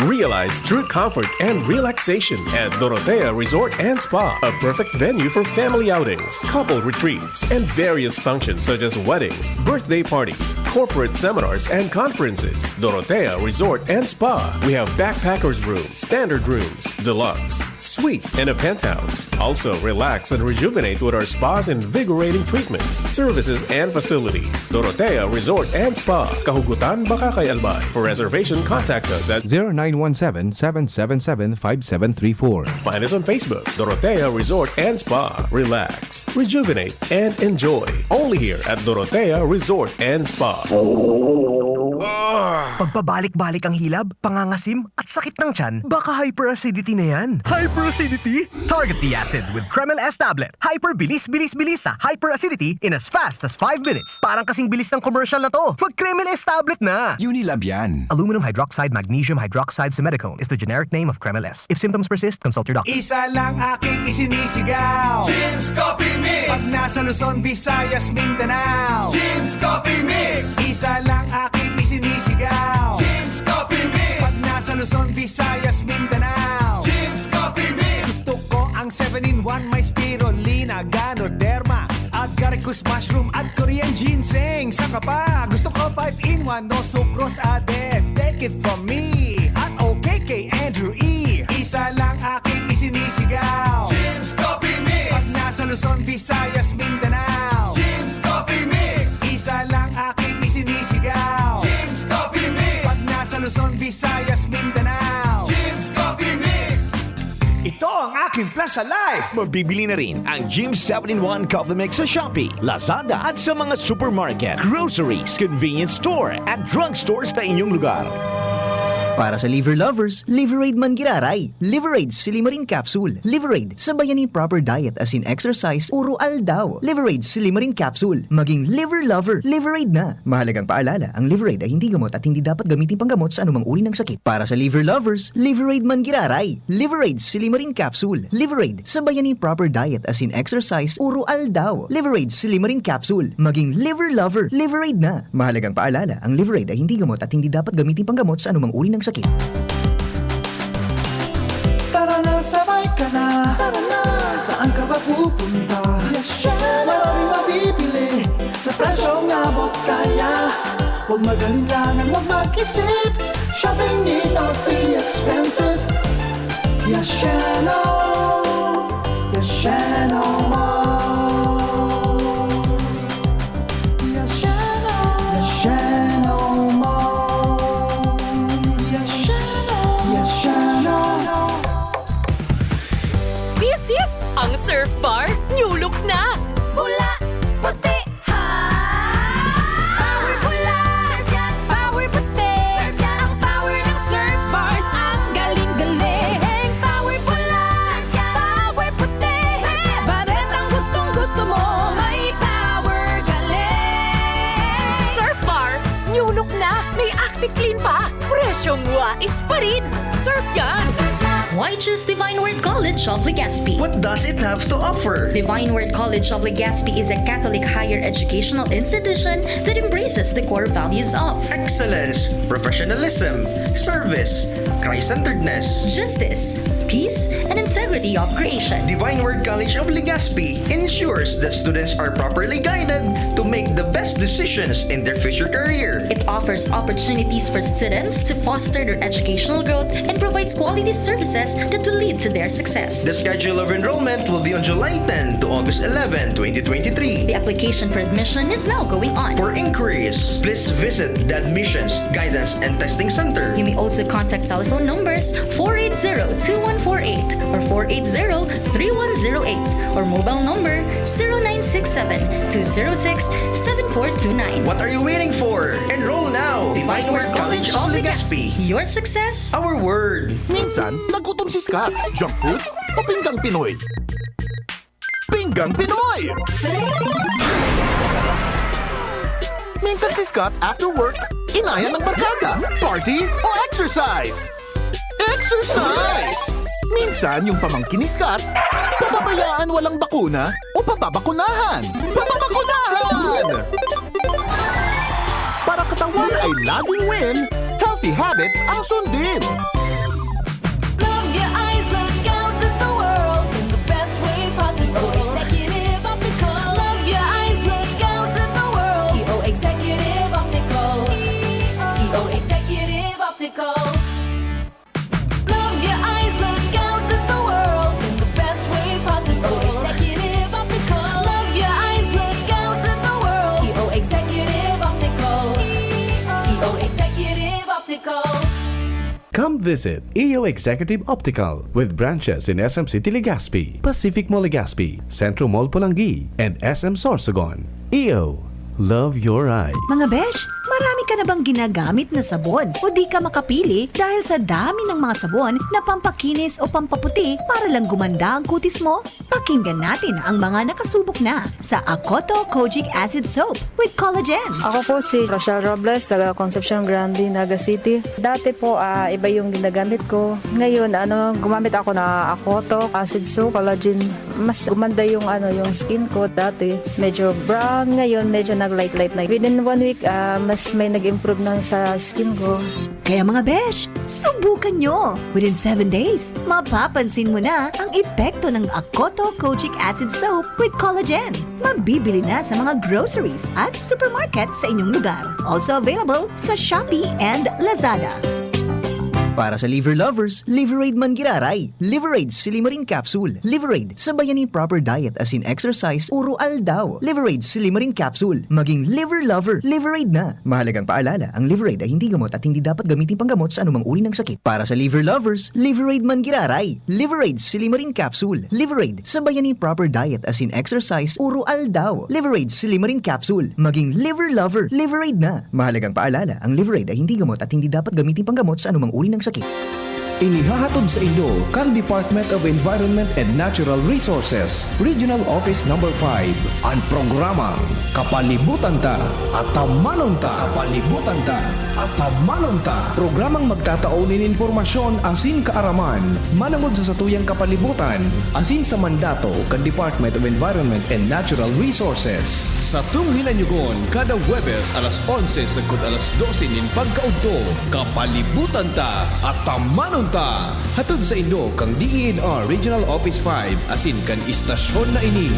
Realize true comfort and relaxation at Dorotea Resort and Spa, a perfect venue for family outings, couple retreats, and various functions such as weddings, birthday parties, corporate seminars, and conferences. Dorotea Resort and Spa. We have backpackers room, standard rooms, deluxe, suite, and a penthouse. Also, relax and rejuvenate with our spa's invigorating treatments, services, and facilities. Dorotea Resort and Spa, Kahugutan, Bacacay, Albay. For reservation, contact us at zero nine one seven, seven seven seven, five seven three four. Find us on Facebook, Dorotea Resort and Spa. Relax, rejuvenate, and enjoy. Only here at Dorotea Resort and Spa. Pagpabalik-balik ang hilab, pangangasim, at sakit ng tiyan, baka hyperacidity na yan. Hyperacidity? Target the acid with Kremel S tablet. Hyper bilis, bilis, bilis sa hyperacidity in as fast as five minutes. Parang kasing bilis ng commercial na to. Mag Kremel S tablet na! Unilab yan. Aluminum hydroxide magnesium hydroxide simethicone is the generic name of Kremel S. If symptoms persist, consult your doctor. Isa lang aking isinisigaw. Jim's Coffee Mix. Pag nasa Luzon, Visayas, Mindanao. Jim's Coffee Mix. Isa lang aking isinisigaw. Jim's Coffee Mix. Pag nasa Luzon, Visayas, Mindanao. Jim's Coffee Mix. Gusto ko ang seven-in-one, may spirulina, ganoderma, agaricus mushroom at Korean ginseng. Saka pa, gusto ko five-in-one, no sucrose added. Take it from me at okay kay Andrew E. Isa lang aking isinisigaw. Jim's Coffee Mix. Pag nasa Luzon, Visayas, Mindanao. Jim's Coffee Mix. Isa lang aking isinisigaw. Jim's Coffee Mix. Pag nasa Luzon, Visayas, Mindanao. Jim's Coffee Mix. Ito ang aking Plaza Life. Mabibili na rin ang Jim's seven-in-one Coffee Mix sa Shopee, Lazada at sa mga supermarket, groceries, convenience store at drugstores na inyong lugar. Para sa liver lovers, Liverade man giraray. Liverade Silimarin Capsule. Liverade, sabayan ni proper diet as in exercise, uro aldaw. Liverade Silimarin Capsule. Maging liver lover, Liverade na. Mahalagang paalala, ang Liverade ay hindi gamot at hindi dapat gamitin panggamot sa anumang uri ng sakit. Para sa liver lovers, Liverade man giraray. Liverade Silimarin Capsule. Liverade, sabayan ni proper diet as in exercise, uro aldaw. Liverade Silimarin Capsule. Maging liver lover, Liverade na. Mahalagang paalala, ang Liverade ay hindi gamot at hindi dapat gamitin panggamot sa anumang uri ng sakit. Tara na, sabay ka na. Tara na. Saan ka ba pupunta? Yes, siya. Maraming mabibili sa presyong abot kaya. Huwag mag-alinlangan, huwag mag-isip. Shopping need not be expensive. Yes, siya, no. Yes, siya, no more. Yes, siya, no. Yes, siya, no more. Yes, siya, no. Yes, siya, no. This is ang Surf Bar New Look na! Pula, puti, ha! Power pula! Surf yan! Power puti! Surf yan! Ang power ng Surf Bars, ang galing-galing! Power pula! Surf yan! Power puti! Surf yan! Baretang gustong-gusto mo, may power galing! Surf Bar, new look na! May Active Clean pa! Presyong wais pa rin! Surf yan! Why choose Divine Word College of Legazpi? What does it have to offer? Divine Word College of Legazpi is a Catholic higher educational institution that embraces the core values of excellence, professionalism, service, Christ-centeredness, justice, peace, and integrity of creation. Divine Word College of Legazpi ensures that students are properly guided to make the best decisions in their future career. It offers opportunities for students to foster their educational growth and provides quality services that will lead to their success. The schedule of enrollment will be on July ten to August eleven, twenty twenty-three. The application for admission is now going on. For inquiries, please visit the Admissions, Guidance, and Testing Center. You may also contact telephone numbers four eight zero two one four eight or four eight zero three one zero eight or mobile number zero nine six seven two zero six seven four two nine. What are you waiting for? Enroll now! Divine Word College of Legazpi. Your success, our word. Minsan, nagutom si Scott. Junk food o pinggang Pinoy? Pinggang Pinoy! Minsan si Scott, after work, inaya ng barkada, party o exercise? Exercise! Minsan yung pamangkin ni Scott, papabayaan walang bakuna o papabakunahan? Papabakunahan! Para katawan ay laging win, healthy habits ang sundin. Love your eyes, look out at the world in the best way possible. Executive Optical. Love your eyes, look out at the world. E O Executive Optical. E O Executive Optical. Love your eyes, look out at the world in the best way possible. Executive Optical. Love your eyes, look out at the world. E O Executive Optical. E O Executive Optical. Come visit E O Executive Optical with branches in S M City Legazpi, Pacific Mall Legazpi, Centro Mall Polangui, and S M Sorsogon. E O, Love your eyes. Mga besh, marami ka na bang ginagamit na sabon o di ka makapili dahil sa dami ng mga sabon na pampakinis o pampaputi para lang gumanda ang kutis mo? Pakinggan natin ang mga nakasubok na sa Akoto Kojic Acid Soap with Collagen. Ako po si Rochelle Robles, taga Concepcion Grande, Naga City. Dati po, ah, iba yung ginagamit ko. Ngayon, ano, gumamit ako na Akoto, acid soap, collagen. Mas gumanda yung, ano, yung skin ko. Dati, medyo brown. Ngayon, medyo nag-light-light na. Within one week, ah, mas may nag-improve na sa skin ko. Kaya mga besh, subukan nyo! Within seven days, mapapansin mo na ang epekto ng Akoto Kojic Acid Soap with Collagen. Mabibili na sa mga groceries at supermarket sa inyong lugar. Also available sa Shopee and Lazada. Para sa liver lovers, Liveraid man giraray. Liveraid Silimarin Capsule. Liveraid, sabayan ni proper diet asin exercise uro aldaw. Liveraid Silimarin Capsule. Maging liver lover, Liveraid na. Mahalagang paalala, ang Liveraid ay hindi gamot at hindi dapat gamitin panggamot sa anumang uri ng sakit. Para sa liver lovers, Liveraid man giraray. Liveraid Silimarin Capsule. Liveraid, sabayan ni proper diet asin exercise uro aldaw. Liveraid Silimarin Capsule. Maging liver lover, Liveraid na. Mahalagang paalala, ang Liveraid ay hindi gamot at hindi dapat gamitin panggamot sa anumang uri ng sakit. Inihahatod sa inyo kan Department of Environment and Natural Resources, Regional Office Number five, an programang Kapalibutan Ta, Atamanon Ta. Kapalibutan Ta, Atamanon Ta. Programang magtatao nin impormasyon asin kaaraman manongod sa satuyang kapalibutan asin sa mandato kan Department of Environment and Natural Resources. Satong hinanyugon kada Huwebes alas onse sagkod alas dose nin pagkaudto, Kapalibutan Ta, Atamanon Ta. Hatod sa inyo kan D E N R Regional Office five asin kan istasyon na ini.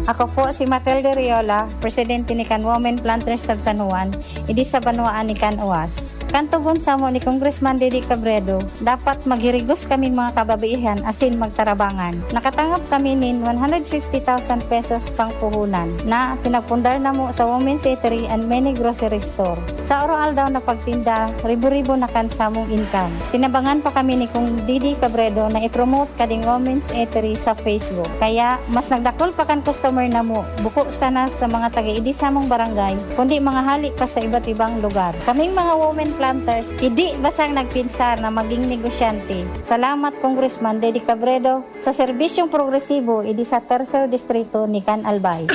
Ako po si Matilde Riola, presidente ni kan Women Planters of San Juan, idi sa banwaan ni kan Uas. Kan tugon samo ni Congressman Didi Cabredo, dapat maghirigos kami mga kababaihan asin magtarabangan. Nakatangap kami nin one hundred fifty thousand pesos pangpuhunan na pinagpundar namo sa Women's Eatery and many grocery store. Sa oro-aldaw na pagtinda, ribo-ribo na kan samong income. Tinabangan pa kami ni Kong Didi Cabredo na i-promote kading Women's Eatery sa Facebook. Kaya, mas nagdakul pa kan customer namo, buko sana sa mga taga-idi samong barangay, kundi mga hali pa sa iba't ibang lugar. Kaming mga women planters, idi basang nagpinsar na maging negosyante. Salamat, Congressman Dede Cabredo, sa serbisyong progresibo idi sa Tercer Distrito ni Can Albay.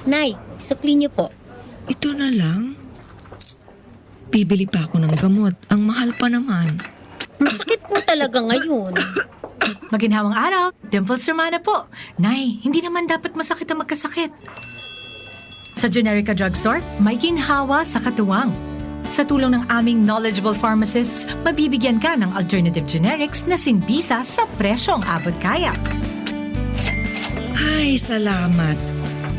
Nay, sukli niyo po. Ito na lang? Bibili pa ako ng gamot. Ang mahal pa naman. Masakit po talaga ngayon. Maginhawang araw, Dimples Romana po. Nay, hindi naman dapat masakit ang magkasakit. Sa Generica Drugstore, may ginhawa sa katuwang. Sa tulong ng aming knowledgeable pharmacists, mabibigyan ka ng alternative generics na sinbisa sa presyong abot kaya. Ay, salamat.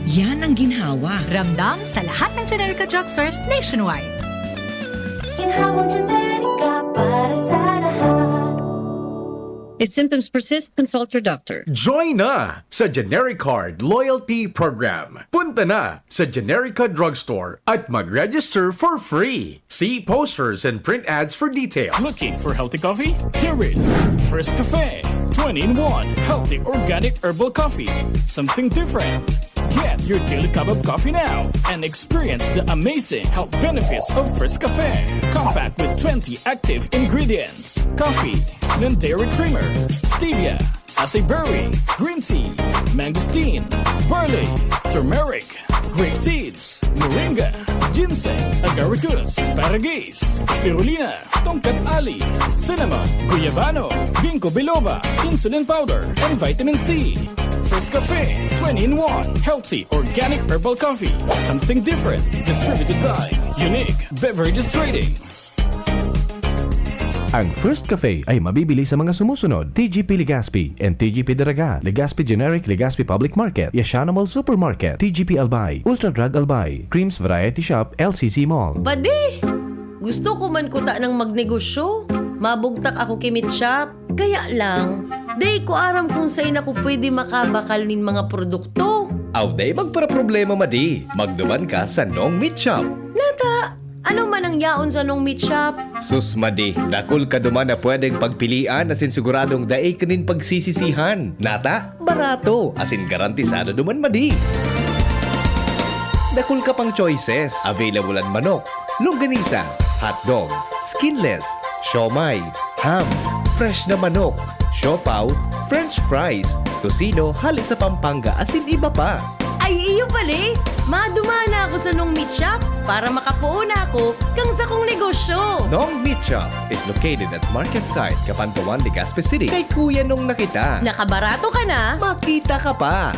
Yan ang ginhawa. Ramdam sa lahat ng Generica Drugstores nationwide. Ginhawang Generica para sa lahat. If symptoms persist, consult your doctor. Join na sa Generic Card Loyalty Program. Punta na sa Generica Drugstore at mag-register for free. See posters and print ads for details. Looking for healthy coffee? Here is First Cafe, twenty-in-one healthy organic herbal coffee. Something different. Get your daily cup of coffee now and experience the amazing health benefits of First Cafe. Compact with twenty active ingredients: coffee, non-dairy creamer, stevia, acai berry, green tea, mangosteen, barley, turmeric, grape seeds, moringa, ginseng, agaricus, paragus, spirulina, tongkat ali, cinnamon, guyabano, ginkgo biloba, insulin powder, and vitamin C. First Cafe, twenty-in-one healthy organic herbal coffee. Something different. Distributed by Unique Beverages Trading. Ang First Cafe ay mabibili sa mga sumusunod: T G P Legazpi and T G P Daraga, Legazpi Generic, Legazpi Public Market, Yashano Mall Supermarket, T G P Albay, Ultra Drug Albay, Creams Variety Shop, L C C Mall. Badi! Gusto ko man kuta ng magnegosyo. Mabugtak ako ki Meat Shop. Kaya lang, dai ko aram kung sain ako pwede makabakal nin mga produkto. Aw, dai magparaproblema, madi. Magduman ka sa Nong Meat Shop. Nata, Ano man ang yaon sa nong meat shop? Sus, madi, dakul ka duman na pwedeng pagpilian asin siguradong dai ka nin pagsisisihan. Nata, barato, asin garantisado duman, madi. Dakul ka pang choices. Available an manok, longganisa, hotdog, skinless, siomai, ham, fresh na manok, siopaw, french fries, tocino hale sa Pampanga asin iba pa. Ay, iyo pali! Madumana ako sa nong meat shop para makapoon ako kan sakong negosyo. Nong Meat Shop is located at Market Site, Cabanatuan, Legazpi City. Kay Kuya Nong na kita. Nakabarato ka na, makita ka pa.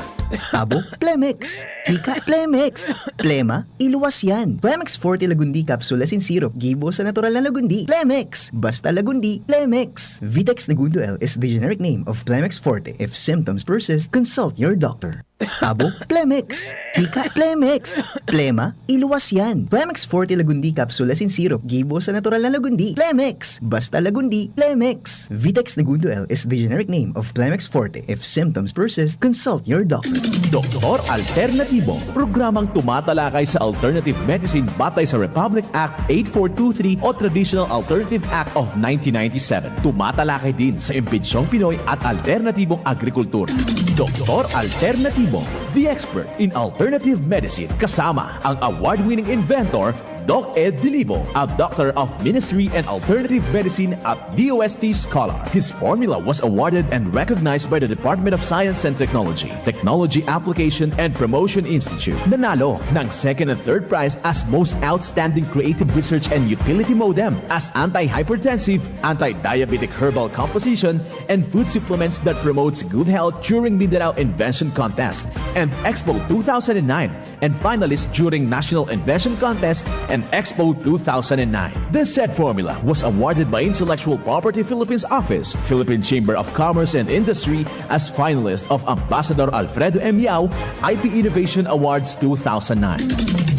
Abo, Plemex. Hika, Plemex. Plema, iluwas yan. Plemex Forte Lagundi Capsule asin Syrup, gibo sa natural na lagundi. Plemex! Basta lagundi, Plemex! Vitex Negundo L is the generic name of Plemex Forte. If symptoms persist, consult your doctor. Abo, Plemex! Hika, Plemex! Plema, iluwas yan. Plemex Forte Lagundi Capsule asin Syrup, gibo sa natural na lagundi. Plemex! Basta lagundi, Plemex! Vitex Negundo L is the generic name of Plemex Forte. If symptoms persist, consult your doctor. Doktor Alternatibo, programang tumatalakay sa alternative medicine batay sa Republic Act eight four two three o Traditional Alternative Act of nineteen ninety-seven. Tumatalakay din sa imbensyong Pinoy at alternatibong agrikultura. Doktor Alternatibo, the expert in alternative medicine, kasama ang award-winning inventor, Doc Ed Dilibo, a Doctor of Ministry and Alternative Medicine at D O S T scholar. His formula was awarded and recognized by the Department of Science and Technology, Technology Application and Promotion Institute. Nanalo ng second and third prize as Most Outstanding Creative Research and Utility Modem, as Anti-Hypertensive, Anti-Diabetic Herbal Composition, and Food Supplements that Promotes Good Health during Mindanao Invention Contest and Expo two thousand nine, and finalist during National Invention Contest and Expo two thousand nine. This said formula was awarded by Intellectual Property Philippines Office, Philippine Chamber of Commerce and Industry, as finalist of Ambassador Alfredo M. Yao I P Innovation Awards two thousand nine.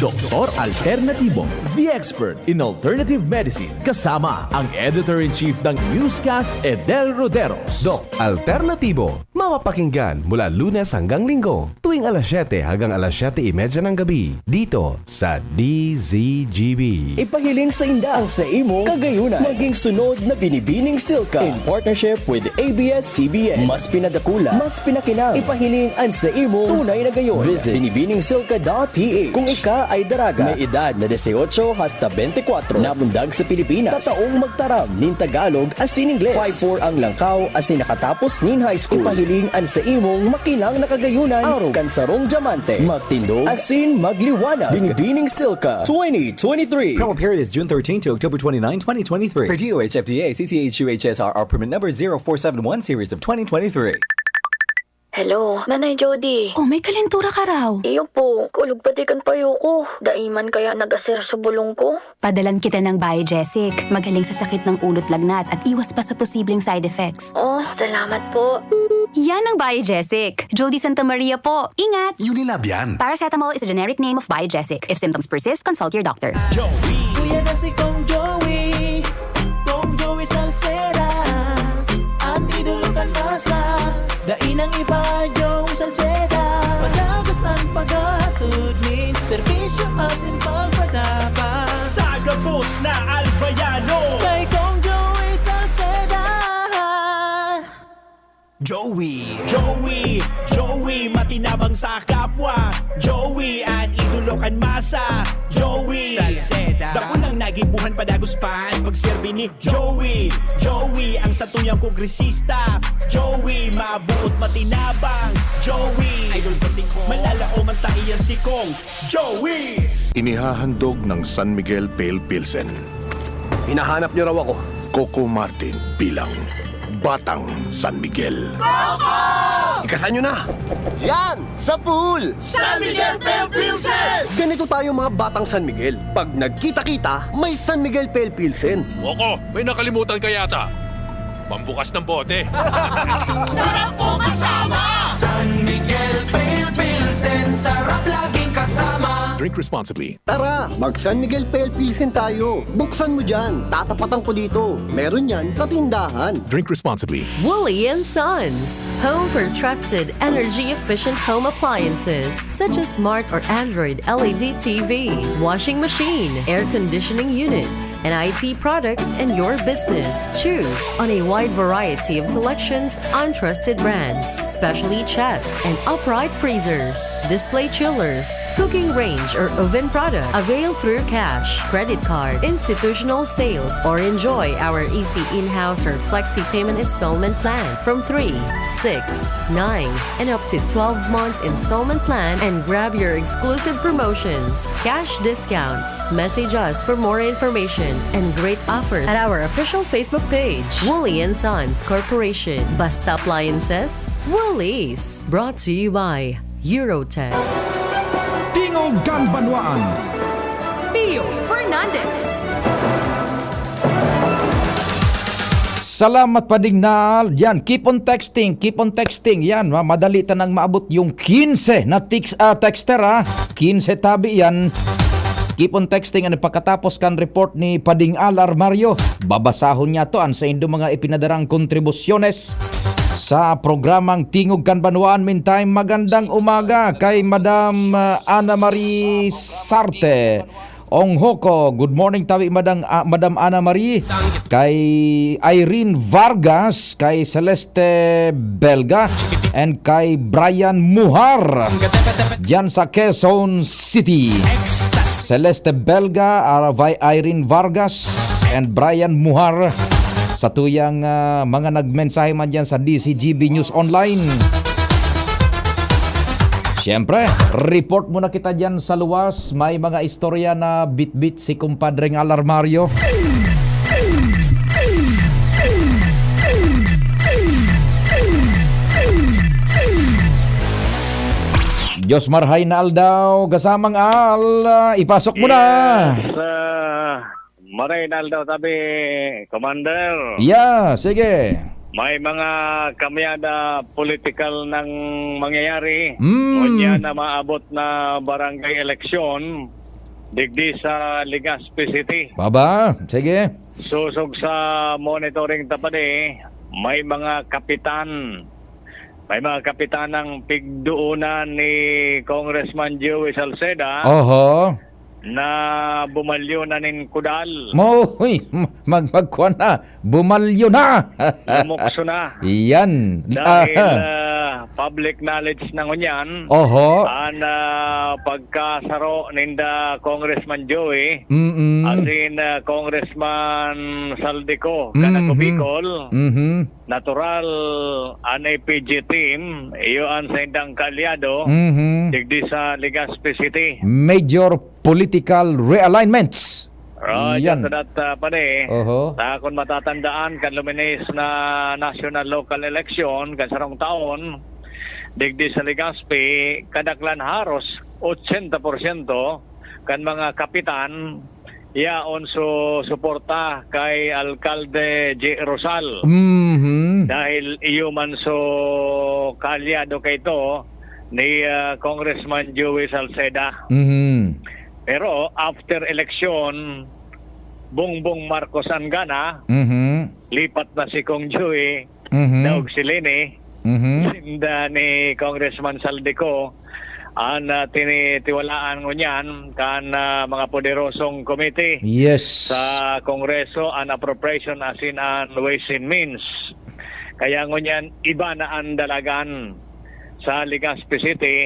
Doktor Alternatibo, the expert in alternative medicine, kasama ang Editor-in-Chief ng Newscast, Edel Roderos. Doc Alternatibo, mapapakinggan mula Lunes hanggang Linggo, tuwing alas siyete hanggang alas siyete y media ng gabi, dito sa D Z G B. Ipahiling sainda ang sa imong kagayunan. Maging sunod na Binibining Silka in partnership with A B S C B N. Mas pinadakula, mas pinakinang. Ipahiling an sa imong tunay na gayon. Visit binibining silka dot P H. Kung ika ay daraga, may edad na dieciocho hasta beintikwatro, namundag sa Pilipinas, tataong magtaram nin Tagalog asin Ingles. Five four ang langkaw asin nakatapos nin high school. Ipahiling an sa imong makinang na kagayunan, arog kan sarong dyamante. Magtindog asin magliwanag. Binibining Silka twenty twenty-three. Promo period is June thirteen to October twenty-nine, twenty twenty-three. Per D O H F D A, C C H U H S R R permit number zero four seven one series of twenty twenty-three. Hello, Nanay Jody. Oh, may kalentura ka raw. Iyo po, kulog pati kan payo ko. Dai man kaya nag-aser sa bulong ko. Padalan kita ng Biogesic. Magaling sa sakit ng ulo't lagnat at iwas pa sa posibleng side effects. Oh, salamat po. Yan ang Biogesic. Jody Santa Maria po. Ingat! Unilab yan. Paracetamol is a generic name of Biogesic. If symptoms persist, consult your doctor. Joey. Kuya na si Kong Joey. Kong Joey Salceda. Ang idolo kan masa. Dai nang iba, Joey Salceda. Padagas ang paghatod nin serbisyo asin pagpatabang. Sa gabos na Albayano. Kay Kong Joey Salceda. Joey. Joey, Joey, matinabang sa kapwa. Joey, an idolo kan masa. Joey, Salceda. Dakul ang nagibuhan, padagos pa an pagserbi ni Joey. Joey, ang satuyang kongresista. Joey, mabuot, matinabang. Joey, idol ko si Kong. Malalaoman ta iyan si Kong. Joey! Inihahandog ng San Miguel Pale Pilsen. Hinahanap niyo raw ako. Coco Martin bilang Batang San Miguel. Ikasan niyo na! Yan! Sa pool! San Miguel Pale Pilsen! Ganito tayo, mga Batang San Miguel. Pag nagkita-kita, may San Miguel Pale Pilsen. Coco, may nakalimutan ka yata. Pambukas ng bote. Sarap ko kasama! San Miguel Pale Pilsen. Sarap laging kasama. Drink responsibly. Tara, mag San Miguel Pale Pilsen tayo. Buksan mo dyan. Tatapatan ko dito. Meron yan sa tindahan. Drink responsibly. Woolly and Sons, home for trusted energy-efficient home appliances such as smart or Android L E D T V, washing machine, air conditioning units, and I T products in your business. Choose on a wide variety of selections on trusted brands, specially chests and upright freezers, display chillers, cooking range or oven product. Avail through cash, credit card, institutional sales, or enjoy our easy in-house or flexi payment installment plan from three, six, nine, and up to twelve months installment plan and grab your exclusive promotions, cash discounts. Message us for more information and great offers at our official Facebook page, Woolly and Sons Corporation. Basta Appliances, Woolies. Brought to you by Eurotech. Tingog kan Banwaan. Pio Fernandez. Salamat, Pading Nal. Yan, keep on texting, keep on texting. Yan, ma-, madali ta nang maabot yung quince na text, ah, texter, ah. Quince tabi yan. Keep on texting, ano, pagkatapos kan report ni Pading Al Armario, babasahon niya to an saindo mga ipinadarang kontribusyones sa programang Tingog kan Banwaan. Meantime, magandang umaga kay Madam, ah, Ana Marie Sarte. Ong Hoko, good morning tabi, Madang, ah, Madam Ana Marie, kay Irene Vargas, kay Celeste Belga, and kay Brian Muhar, diyan sa Quezon City. Celeste Belga, ah, Vi-, Irene Vargas, and Brian Muhar, sa tuyang, ah, mga nagmensahe man diyan sa D C G B News Online. Siyempre, report muna kita diyan sa luwas. May mga istorya na bitbit si Kumpadreng Al Armario. Diyos marhay na aldaw, kasamang Al, ah, ipasok mo na. Yes, ah, maray na aldaw tabi, Commander. Yeah, sige. May mga kamyada politikal nang mangyayari. Mm. Ngunyan na maabot na barangay eleksyon digdi sa Legazpi City. Baba, sige. Sosog sa monitoring ta pa di, may mga kapitan. May mga kapitan ng pigdoonan ni Congressman Joey Salceda Oho. na bumalyo na nin kudal. Mo, uy, mag-, magkuhan na. Bumalyo na. Lumukso na. Yan. Dahil, Aha. ah, public knowledge na ngunyan, Oho. ang, ah, pagkasaro ninda Congressman Joey, Mm-mm. as in, ah, Congressman Saldico, Mhm. Canaco Bicol, Mhm. natural, an A P G team, iyo an saindang kaalyado, Mhm. digdi sa Legazpi City. Major political realignments. Ah, Yan. just that, ah, pare, Oho. ta kun matatandaan, kan luminis na national local election, kan sarong taon, digdi sa Legazpi, kadaklan haros ochenta porsyento kan mga kapitan, yaon su-, suporta kay Alkalde J. Rosal. Mhm. Dahil iyo man su kaalyado kaito ni, ah, Congressman Joey Salceda. Mhm. Pero after election, Bongbong Marcos an gana, Mhm. lipat na si Cong Joey, Mhm. daog si Leni, Mhm. sinda ni Congressman Saldico, an, ah, tinitiwalaan ngunyan kan, ah, mga poderosong komite Yes. sa Kongreso, an Appropriation asin an Ways and Means. Kaya ngunyan, iba na an dalagan sa Legazpi City.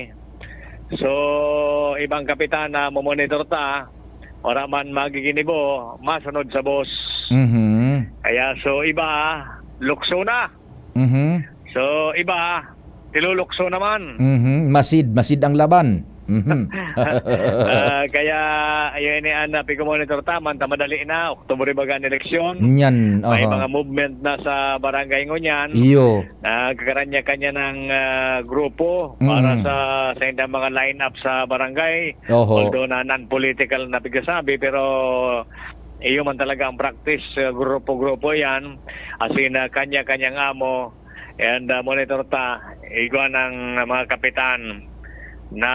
So, ibang kapitan na momonitor ta, wala man magiginibo, masunod sa boss. Mhm. Kaya, so, iba, lukso na. Mhm. So, iba, tilulukso naman. Mhm. Masid, masid ang laban. Mhm. Ah, kaya, ayun ni Ana, pigmonitor ta, manta madali na, Oktubre baga an eleksyon. Nyan, May aha. mga movement na sa barangay ngunyan. Iyo. Nagkakaranya-kanya ng, ah, grupo para Mm. sa, sa indang mga line-up sa barangay. Oho. Although na non-political na pigsasabi, pero iyo man talaga ang practice, ah, grupo-grupo yan. As in, ah, kanya-kanyang amo. And, ah, monitor ta, igwa ng mga kapitan. na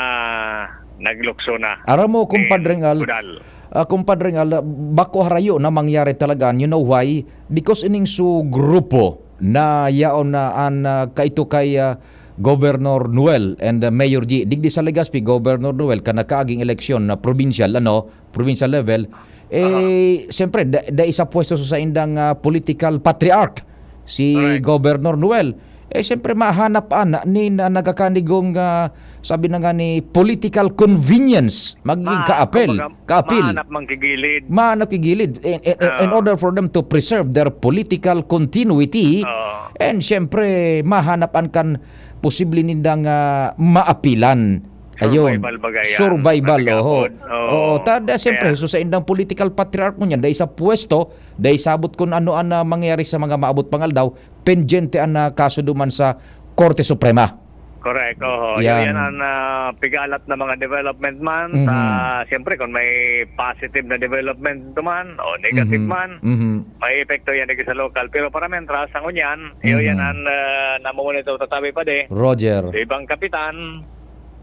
naglukso na. Aram mo, Compadre Ngal, Kudal. Ah, Compadre Ngal, bako harayo na mangyari talaga. You know why? Because ining su grupo na yaon na an, ah, kaito kay, ah, Governor Noel and, ah, Mayor G. Digdi sa Legazpi, Governor Noel, kan nakaaging eleksyon na provincial, ano, provincial level, eh, siyempre, da-, dai sa pwesto sa indang, ah, political patriarch, si Correct. Governor Noel. Eh, siyempre, mahanap ana nin, ah, nagkakanigong, ah, sabi na nga ni, political convenience, magiging Mahanap, kaapel, kumbaga, kaapil. Mahanap mang kigilid. Mahanap kigilid. In, in, in, in Oo. order for them to preserve their political continuity, Oo. and siyempre, mahanap an kan posible nindang, ah, maapilan. Ayun. Survival baga yan. Survival, Matigapon. Oo. Oo, tada, siyempre, Kaya so sa indang political patriarch mo niyan, dahil sa pwesto, dahil sabot kung ano ang, ah, mangyayari sa mga maabot pang aldaw, pendyente ang, ah, kaso duman sa Korte Suprema. Correct, oo. Yan. Yan ang, ah, pigalat na mga development man. Mhm. Sa, siyempre, kung may positive na development man o negative Mhm. man, Mhm. may epekto yan dito sa lokal. Pero para mentras, ang unyan, iyo Mhm. yan ang, ah, namumonitor tatabi pa di. Roger. Sa ibang kapitan,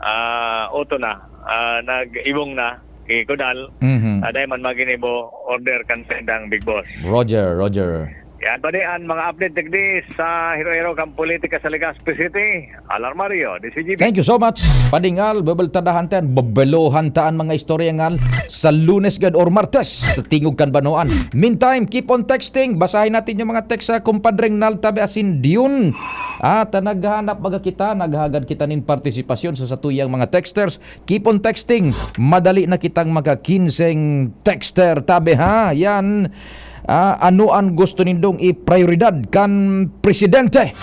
ah, uto na, ah, nag-ibong na, ki Kudal, Mhm. ah, dahil man maginibo, order kan sendang Big Boss. Roger, Roger. Yan pa di ang mga update digdi sa hiro-hiro kan politika sa Legazpi City. Alarmario, D C G B. Thank you so much, Padingal. Bebeltadahan tan, bebelohan ta an mga istorya ngal sa Lunes gad or Martes sa Tingog kan Banwaan. Meantime, keep on texting. Basahin natin yung mga text sa Compadre Nal Tabe asin Dion. At, ah, naghahanap baga kita, naghagad kita nin partisipasyon sa satuyang mga texters. Keep on texting. Madali na kitang maka-kinseng texter, tabi ha. Yan. Ah, ano an gusto nindong iprioridad kan presidente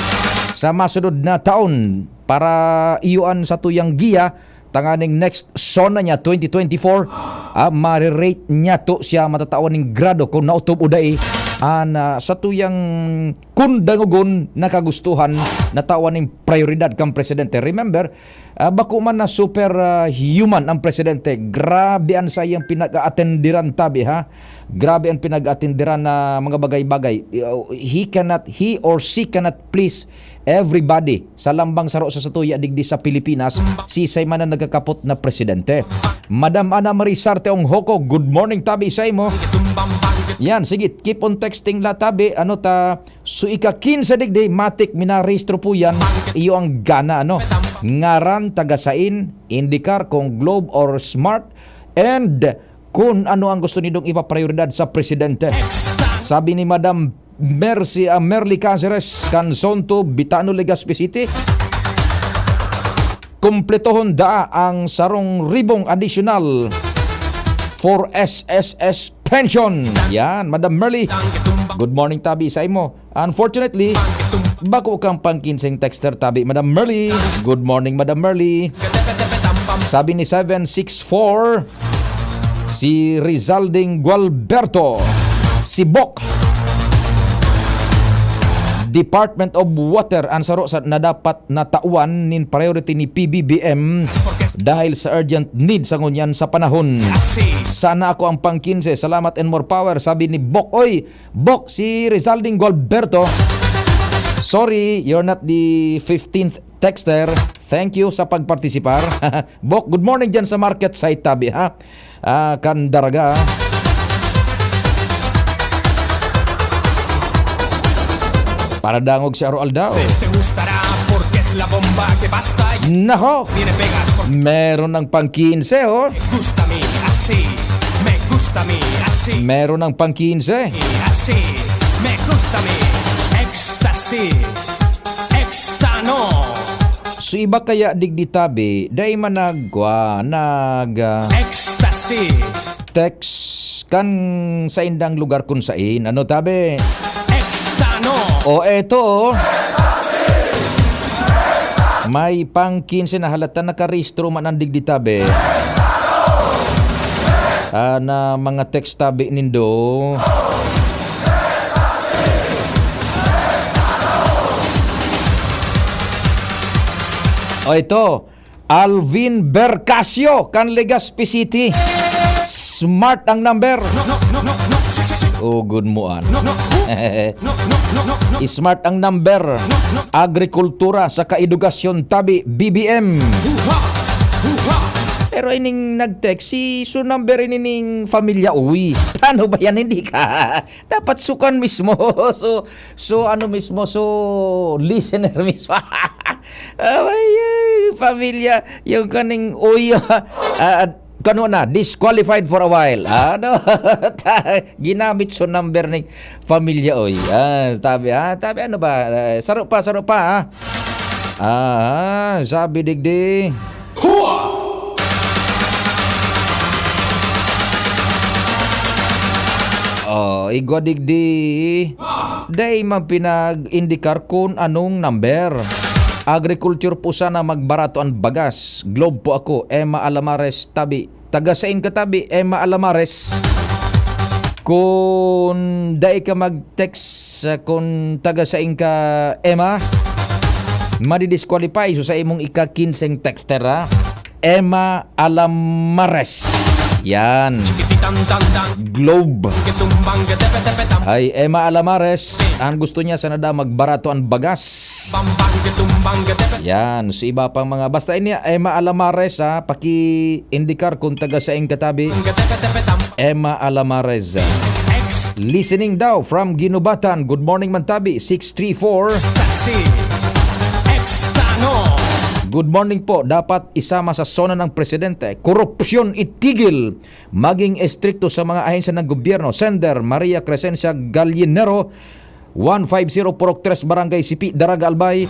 sa masunod na taon para iyo an satuyang giya tanganing next SONA niya twenty twenty-four, ah, marirate niya to siya matatawan ning grado kung naotob o dai an, ah, satuyang kun dangogon na kagustuhan na tawan ning prioridad kan presidente. Remember, Ah, bako man na super, ah, human ang presidente. Grabe an saiyang pinag-aatenderan, tabi, ha? Grabe an pinag-aatenderan na mga bagay-bagay. Uh, he cannot, he or she cannot please everybody. Sa lambang saro sa satuya digdi sa Pilipinas, sisay man ang nagkakapot na presidente. Madam Ana Marie Sarte Onghoco, good morning, tabi, sa imo. Yan, sige, keep on texting la, tabi. Ano ta, So, ika-kinse digdi, matik, minarehistro po yan. Iyo ang gana, ano? Ngaran, taga sain, IndyCar, kung Globe or Smart, and kung ano ang gusto nindong ipaprioridad sa presidente. Sabi ni Madam Mercy, ah, Merly Caceres, Canzonto, Bitano, Legazpi City, "Kumpletohon daa ang sarong ribong additional for S S S pension." Yan, Madam Merly. Good morning, tabi sa imo. Unfortunately, bako kang pangkinseng texter, tabi, Madam Merly. Good morning, Madam Merly. Sabi ni seven six four, si Rizalding Gualberto, si Bok. Department of Water, ang saro sa, na dapat na tawan nin priority ni P B B M dahil sa urgent need sa ngunyan sa panahon. Sana ako ang pang-kinse. Salamat and more power, sabi ni Bok. Oy, Bok, si Rizalding Gualberto. Sorry, you're not the fifteenth texter. Thank you sa pagpartisipar. Bok, good morning dyan sa market site, tabi, ha? Ah, kan Daraga. Para dangog sa araw-aldaw. Pues te gustará porque es la bomba que basta y Nako! Tiene pegas por Meron ng pang-kinse, oh. Me gusta a mí así, me gusta a mí así. Meron ng pang-kinse. Y así, me gusta a mí. Ecstasy, extano. So, iba kaya digdi tabi, dai man nagkwa, nag, ah, Ecstasy. Text kan saindang lugar kun sain. Ano, tabi? Extano. O, eto, oh. May pang-kinse na halata nakarehistro man an digdi tabi. Ah, na mga text tabi nindo. O, ito. Alvin Bercasio, kan Legazpi City. Smart ang number. Ugod mo an. Smart ang number. Agrikultura sa Kaedugasyon tabi, B B M. Pero ining nag-text, si, so number ini ning pamilya, uy. Paano ba yan? Hindi ka. Dapat sukan mismo. So, so ano mismo? So, listener mismo. Ay, ay, pamilya. Yung kaning, uy, ah, ah, kano na, disqualified for a while. Ano? Ta-, ginamit so number ning pamilya, oy. Ah, tabi, ah, tabi, ano ba? Eh, saro pa, saro pa, ah. Ah, sabi digdi. Oh, igwa digdi. Dai man pinag-indikar kun anong number. Agriculture po sana, magbarato an bagas. Globe po ako, Emma Alamares, tabi. Taga sain ka, tabi, Emma Alamares? Kun dai ka mag-text, ah, kun taga sain ka, Emma, madi-disqualify so sa imong ika-kinseng texter, ha? Emma Alamares. Yan. Globe. Ay, Emma Alamares, ang gusto niya, sana daw magbarato an bagas. Yan, sa iba pang mga, basta ini, Emma Alamares, ha, paki-indikar kung taga saing katabi. Emma Alamares. Listening daw from Guinobatan. Good morning, Mantabi, six three four. Ecstasy. Extano. Good morning po. Dapat isama sa SONA ng presidente. Korupsyon itigil. Maging estrikto sa mga ahensya ng gobyerno. Sender, Maria Crescencia Gallinero, one five zero Purok tres, Barangay Sipi, Daraga, Albay.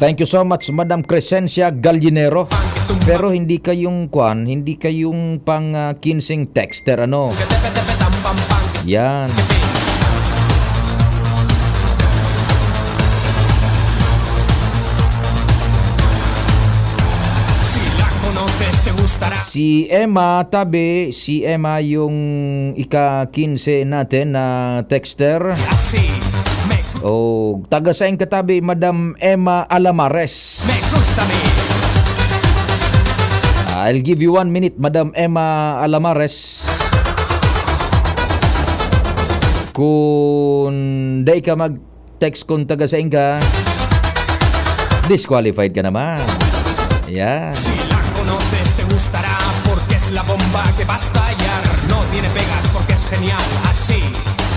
Thank you so much, Madam Crescencia Gallinero. Pero hindi kayong kwan, hindi kayong pang, ah, kinseng texter, ano? Yan. Si Emma, tabi, si Emma yung ika-kinse natin na texter. Oh, taga saing katabi, Madam Emma Alamares. I'll give you one minute, Madam Emma Alamares. Kung dai ka mag-text kung taga saing ka, disqualified ka naman. Yeah. Si la conoces, te gustará, porque es la bomba que va a estallar. No tiene pegas, porque es genial, así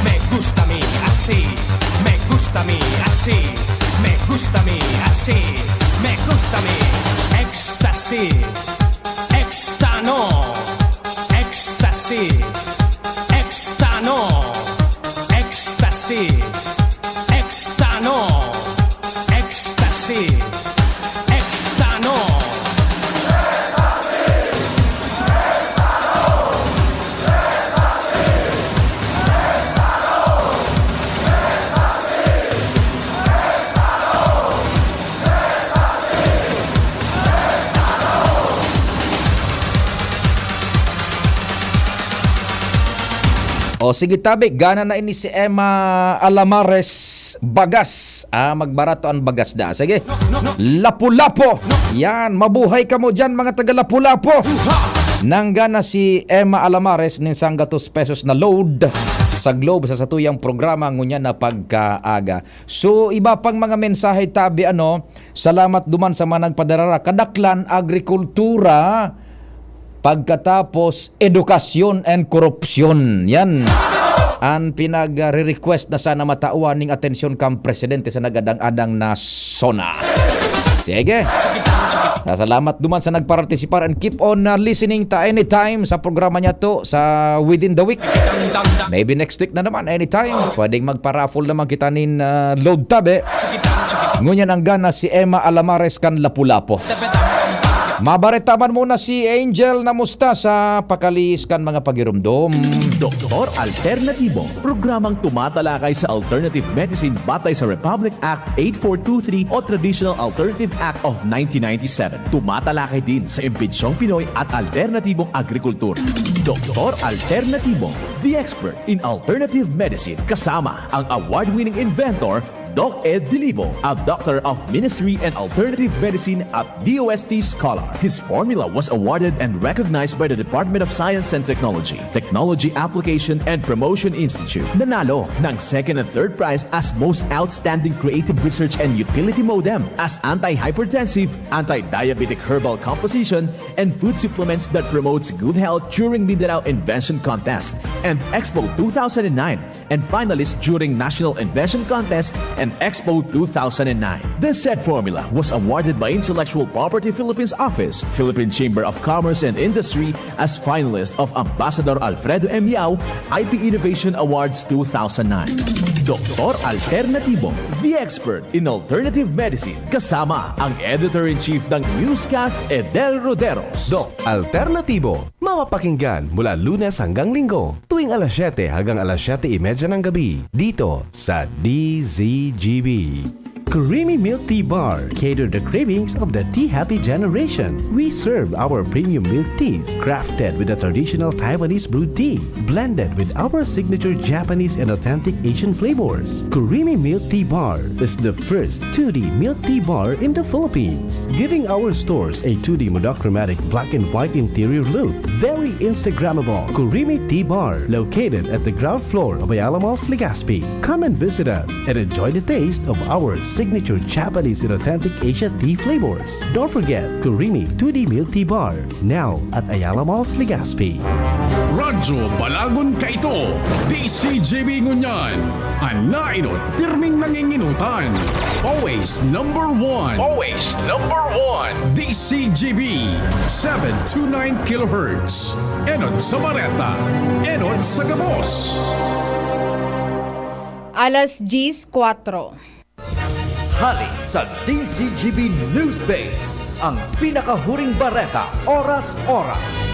me gusta a mí, así me gusta a mí, así me gusta a mí, así me gusta a mí. Ecstasy, extano, ecstasy, extano, ecstasy, extano, ecstasy, extano. O sige, tabi, gana na ini si Emma Alamares, bagas. Ah, magbarato ang bagas da. Sige. Lapu-lapu. Yan, mabuhay kamo dyan, mga taga Lapu-lapu. Nanggana si Emma Alamares nin sanggatos pesos na load sa Globe sa satuyang programa ngunyan na pagkaaga. So, iba pang mga mensahe, tabi, ano, salamat duman sa mga nagpadarara. Kadaklan, agrikultura, pagkatapos, edukasyon and korupsyon. Yan. An pinag-re-request na sana matawan ning atensyon kan presidente sa nagadang-adang na SONA. Sige. Salamat duman sa nagpartisipar and keep on, uh, listening ta anytime sa programa niya to sa within the week. Maybe next week na naman, anytime. Pwedeng magpa-raffle naman kita nin, uh, load tabi. Ngunyan ang gana si Emma Alamares kan Lapu-Lapu. Mabareta man muna si Angel na musta sa pakalihis kan mga pagirumdom. Doktor Alternatibo, programang tumatalakay sa alternative medicine batay sa Republic Act eight four two three o Traditional Alternative Act of nineteen ninety-seven. Tumatalakay din sa imbentsyong Pinoy at alternatibong agrikultura. Doktor Alternatibo, the expert in alternative medicine, kasama ang award-winning inventor Doc Ed Dilibo, a Doctor of Ministry and Alternative Medicine at D O S T scholar. His formula was awarded and recognized by the Department of Science and Technology, Technology Application and Promotion Institute. Nanalo ng second and third prize as Most Outstanding Creative Research and Utility Modem, as anti-hypertensive, anti-diabetic herbal composition, and food supplements that promotes good health during Mindanao Invention Contest and Expo two thousand nine, and finalist during National Invention Contest and Expo two thousand nine. The said formula was awarded by Intellectual Property Philippines Office, Philippine Chamber of Commerce and Industry, as finalist of Ambassador Alfredo M. Yao I P Innovation Awards two thousand nine. Doktor Alternatibo, the expert in alternative medicine, kasama ang editor-in-chief ng newscast, Edel Roderos. Doc Alternatibo, mapapakinggan mula Lunes hanggang Linggo, tuwing alas siyete hanggang alas siyete y media ng gabi, dito sa D Z G B. Creamy Milk Tea Bar cater the cravings of the tea happy generation. We serve our premium milk teas, crafted with the traditional Taiwanese brewed tea, blended with our signature Japanese and authentic Asian flavors. Creamy Milk Tea Bar is the first two D milk tea bar in the Philippines, giving our stores a two D monochromatic black and white interior look. Very Instagrammable. Creamy Tea Bar, located at the ground floor of Ayala Malls, Legazpi. Come and visit us and enjoy the taste of our signature Japanese and authentic Asia tea flavors. Don't forget, Creamy two D Milk Tea Bar, now at Ayala Malls, Legazpi. Radyo Balagon kaito, D C G B ngunyan. An nainot, pirming nanginginutan. Always number one. Always number one. D C G B, seven two nine kilohertz. Enot sa bareta, enot sa gabos. Alas diyes kwatro. Hali sa D C G B News Base, ang pinakahuring bareta, oras-oras.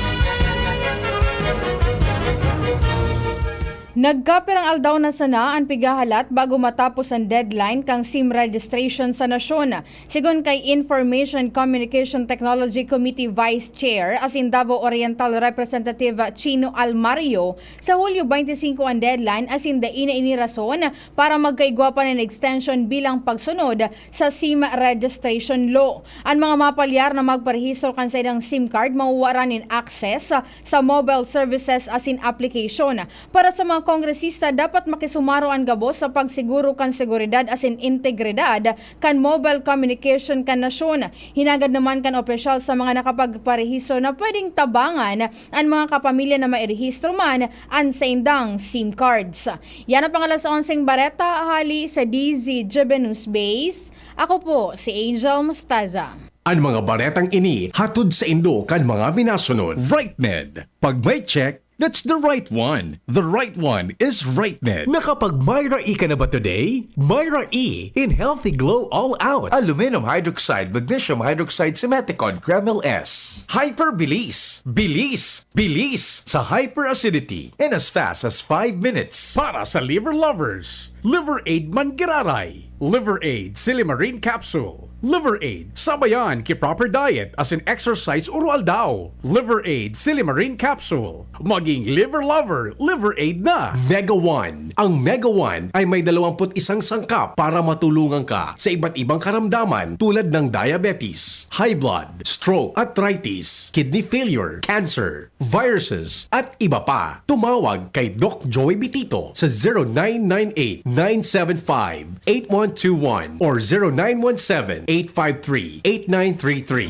Nagkapirang aldaw na sana an pighahalat bago matapos an deadline kan SIM registration sa nasyon. Sigon kay Information Communication Technology Committee Vice Chair asin Davao Oriental Representative Chino Almario, sa Hulyo twenty-five an deadline asin dai na ini rason para magkaigwa pa nin extension bilang pagsunod sa SIM registration law. An mga mapalyar na magparehistro kan saindang SIM card mawawaran nin access sa mobile services asin application. Para sa mga kongresista, dapat makisumaro an gabos sa pagsiguro kan seguridad asin integridad kan mobile communication kan nasyon. Hinagad naman kan opisyal sa mga nakapagparehistro na pwedeng tabangan an mga kapamilya na mairehistro man an saindang SIM cards. Yan ang pangalas onseng bareta hali sa D Z G B News Base. Ako po si Angel Mostaza. An mga baretang ini hatod saindo kan mga minasunod. RightMed. Pag may check, that's the right one. The right one is RightMed. Nakapag Myra E ka na ba today? Myra E in Healthy Glow All Out. Aluminum hydroxide, magnesium hydroxide, simethicone, Kremil S. Hyperbilis. Bilis. Bilis sa hyperacidity in as fast as five minutes. Para sa liver lovers, Liver Aid Manggiraray. Liver Aid Silimarin Capsule. Liver Aid, sabayan ki proper diet asin exercise oro-aldaw. Liver Aid Silimarin Capsule. Maging liver lover, Liver Aid na. Mega One. Ang Mega One ay may dalawampu't isang sangkap para matulungan ka sa iba't ibang karamdaman tulad ng diabetes, high blood, stroke, arthritis, kidney failure, cancer, viruses, at iba pa. Tumawag kay Doc Joey Bitito sa zero nine nine eight, nine seven five, eight one two one or zero nine one seven, eight five three, eight nine three three.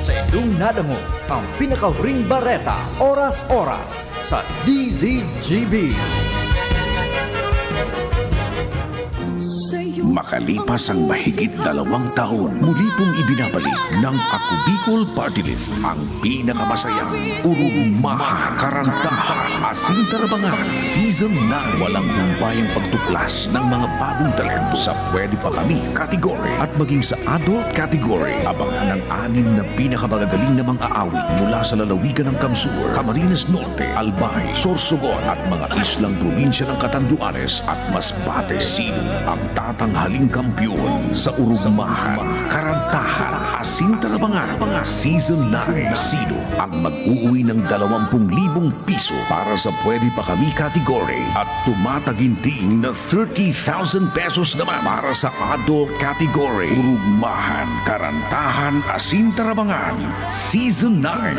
Sa indong nadangog ang pinakahuring bareta, oras-oras, sa D Z G B. Makalipas ang mahigit dalawang taon, muli pong ibinabalik ng Ako Bicol Party List ang pinakamasayang Urugmahan, Karantahan, Asin Tarabangan Season nine. Walang humpayang pagtuklas ng mga bagong talento sa Pwede Pa Kami category at maging sa adult category. Abangan ang anim na pinakamagagaling na mga awit mula sa lalawigan ng Kamsur, Camarines Norte, Albay, Sorsogon at mga islang probinsya ng Catanduanes at Masbate. Sino ang tatanghaling kampiyon sa Urugmahan, Karantahan, Sintarabangan, Season nine. Sino ang mag-uuwi ng dalawampu libong piso para sa Pwede Pa Kami category at tumataginting na thirty thousand pesos naman para sa adult category? Urugmahan, Karantahan, Asin Tarabangan, Season nine.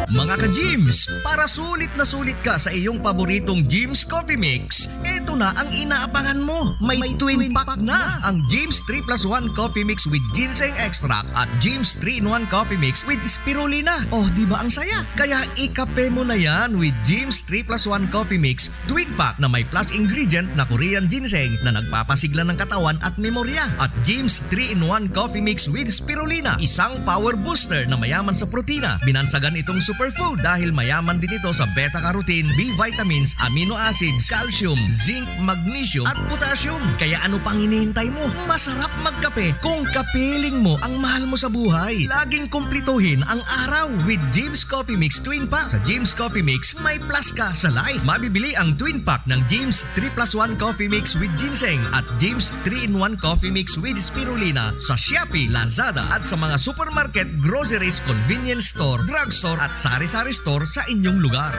Mga ka-Gyms, para sulit na sulit ka sa iyong paboritong Gyms Coffee Mix, eto na ang inaabangan mo. May twin pack na ang Gyms three plus one Coffee Mix with Ginseng Extract at Gyms three-in-one Coffee Mix with Spirulina. Oh, di ba ang saya? Kaya ikape mo na yan with Gyms three plus one Coffee Mix Twin Pack na may plus ingredient na Korean Ginseng na nagpapasigla ng katawan at memorya, at Gyms three-in-one Coffee Mix with Spirulina, isang power booster na mayaman sa protina. Binansagan itong superfood dahil mayaman din ito sa beta-carotene, B vitamins, amino acids, calcium, zinc, magnesium, at potassium. Kaya ano pang hinihintay mo? Masarap magkape kung kapiling mo ang mahal mo sa buhay. Laging kumplituhin ang araw with Gyms Coffee Mix Twin Pack. Sa Gyms Coffee Mix, may plus ka sa life. Mabibili ang Twin Pack ng Gyms three plus one Coffee Mix with Ginseng at Gyms three-in-one Coffee Mix with Spirulina sa Shopee, Lazada at sa mga supermarket, groceries, convenience store, drugstore at sari-sari store sa inyong lugar.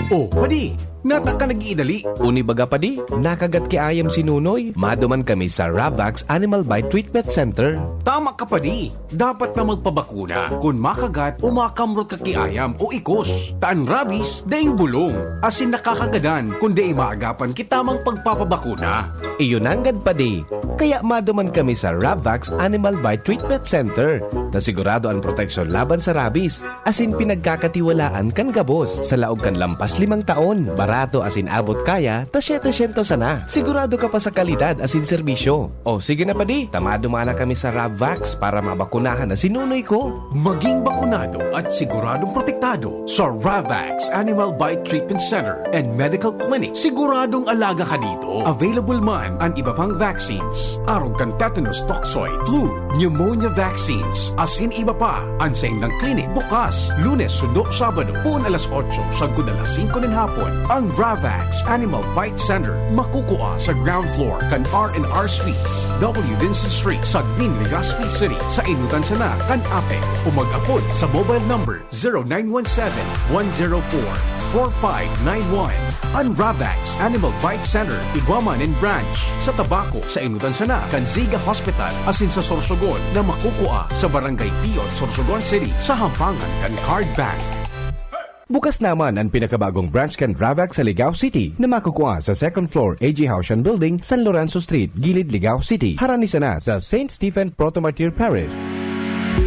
Oh, padi, nata ka nag-iidali. Uni baga, padi, nakagat ki ayam si Nunoy. Maduman kami sa Ravax Animal Bite Treatment Center. Tama ka, padi. Dapat na magpabakuna kun makagat o makamrot ka ki ayam o ikos. Ta an rabies, daing bulong, asin nakakagadan kun dai maagapan ki tamang pagpapabakuna. Iyo nanggad, padi. Kaya maduman kami sa Ravax Animal Bite Treatment Center, na sigurado an proteksyon laban sa rabies, asin pinagkakatiwalaan kan gabos. Sa laog kan lampas limang taon, barato asin abot kaya ta setecientos sana. Sigurado ka pa sa kalidad asin serbisyo. O sige na, padi, ta maduman na kami sa Ravvax para mabakunahan na si Nunoy ko. Maging bakunado at siguradong protektado sa Ravax Animal Bite Treatment Center and Medical Clinic. Siguradong alaga ka dito. Available man an iba pang vaccines, arog kan tetanus toxoid, flu, pneumonia vaccines, asin iba pa. An saindang klinik bukas Lunes sundo Sabado, poon alas otso sagkod alas singko nin hapon. Ang Ravax Animal Bite Center makukua sa ground floor kan R and R Suites, W Vincent Street, Sagmin, Legazpi City, sa Inutan sana kan APEC, o mag-apod sa mobile number zero nine one seven, one zero four, four five nine one. An Ravax Animal Bite Center, igwa man nin branch sa Tabaco, sa Inutan sana kan Ziga Hospital, asin sa Sorsogon na makukua sa Barangay Piot, Sorsogon City, sa hampangan kan Card Bank. Bukas naman an pinakabagong branch kan Ravax sa Ligao City, na makukua sa second floor A G Haushan Building, San Lorenzo Street, Gilid, Ligao City. Harani sana sa Saint Stephen Proto-Martyr Parish.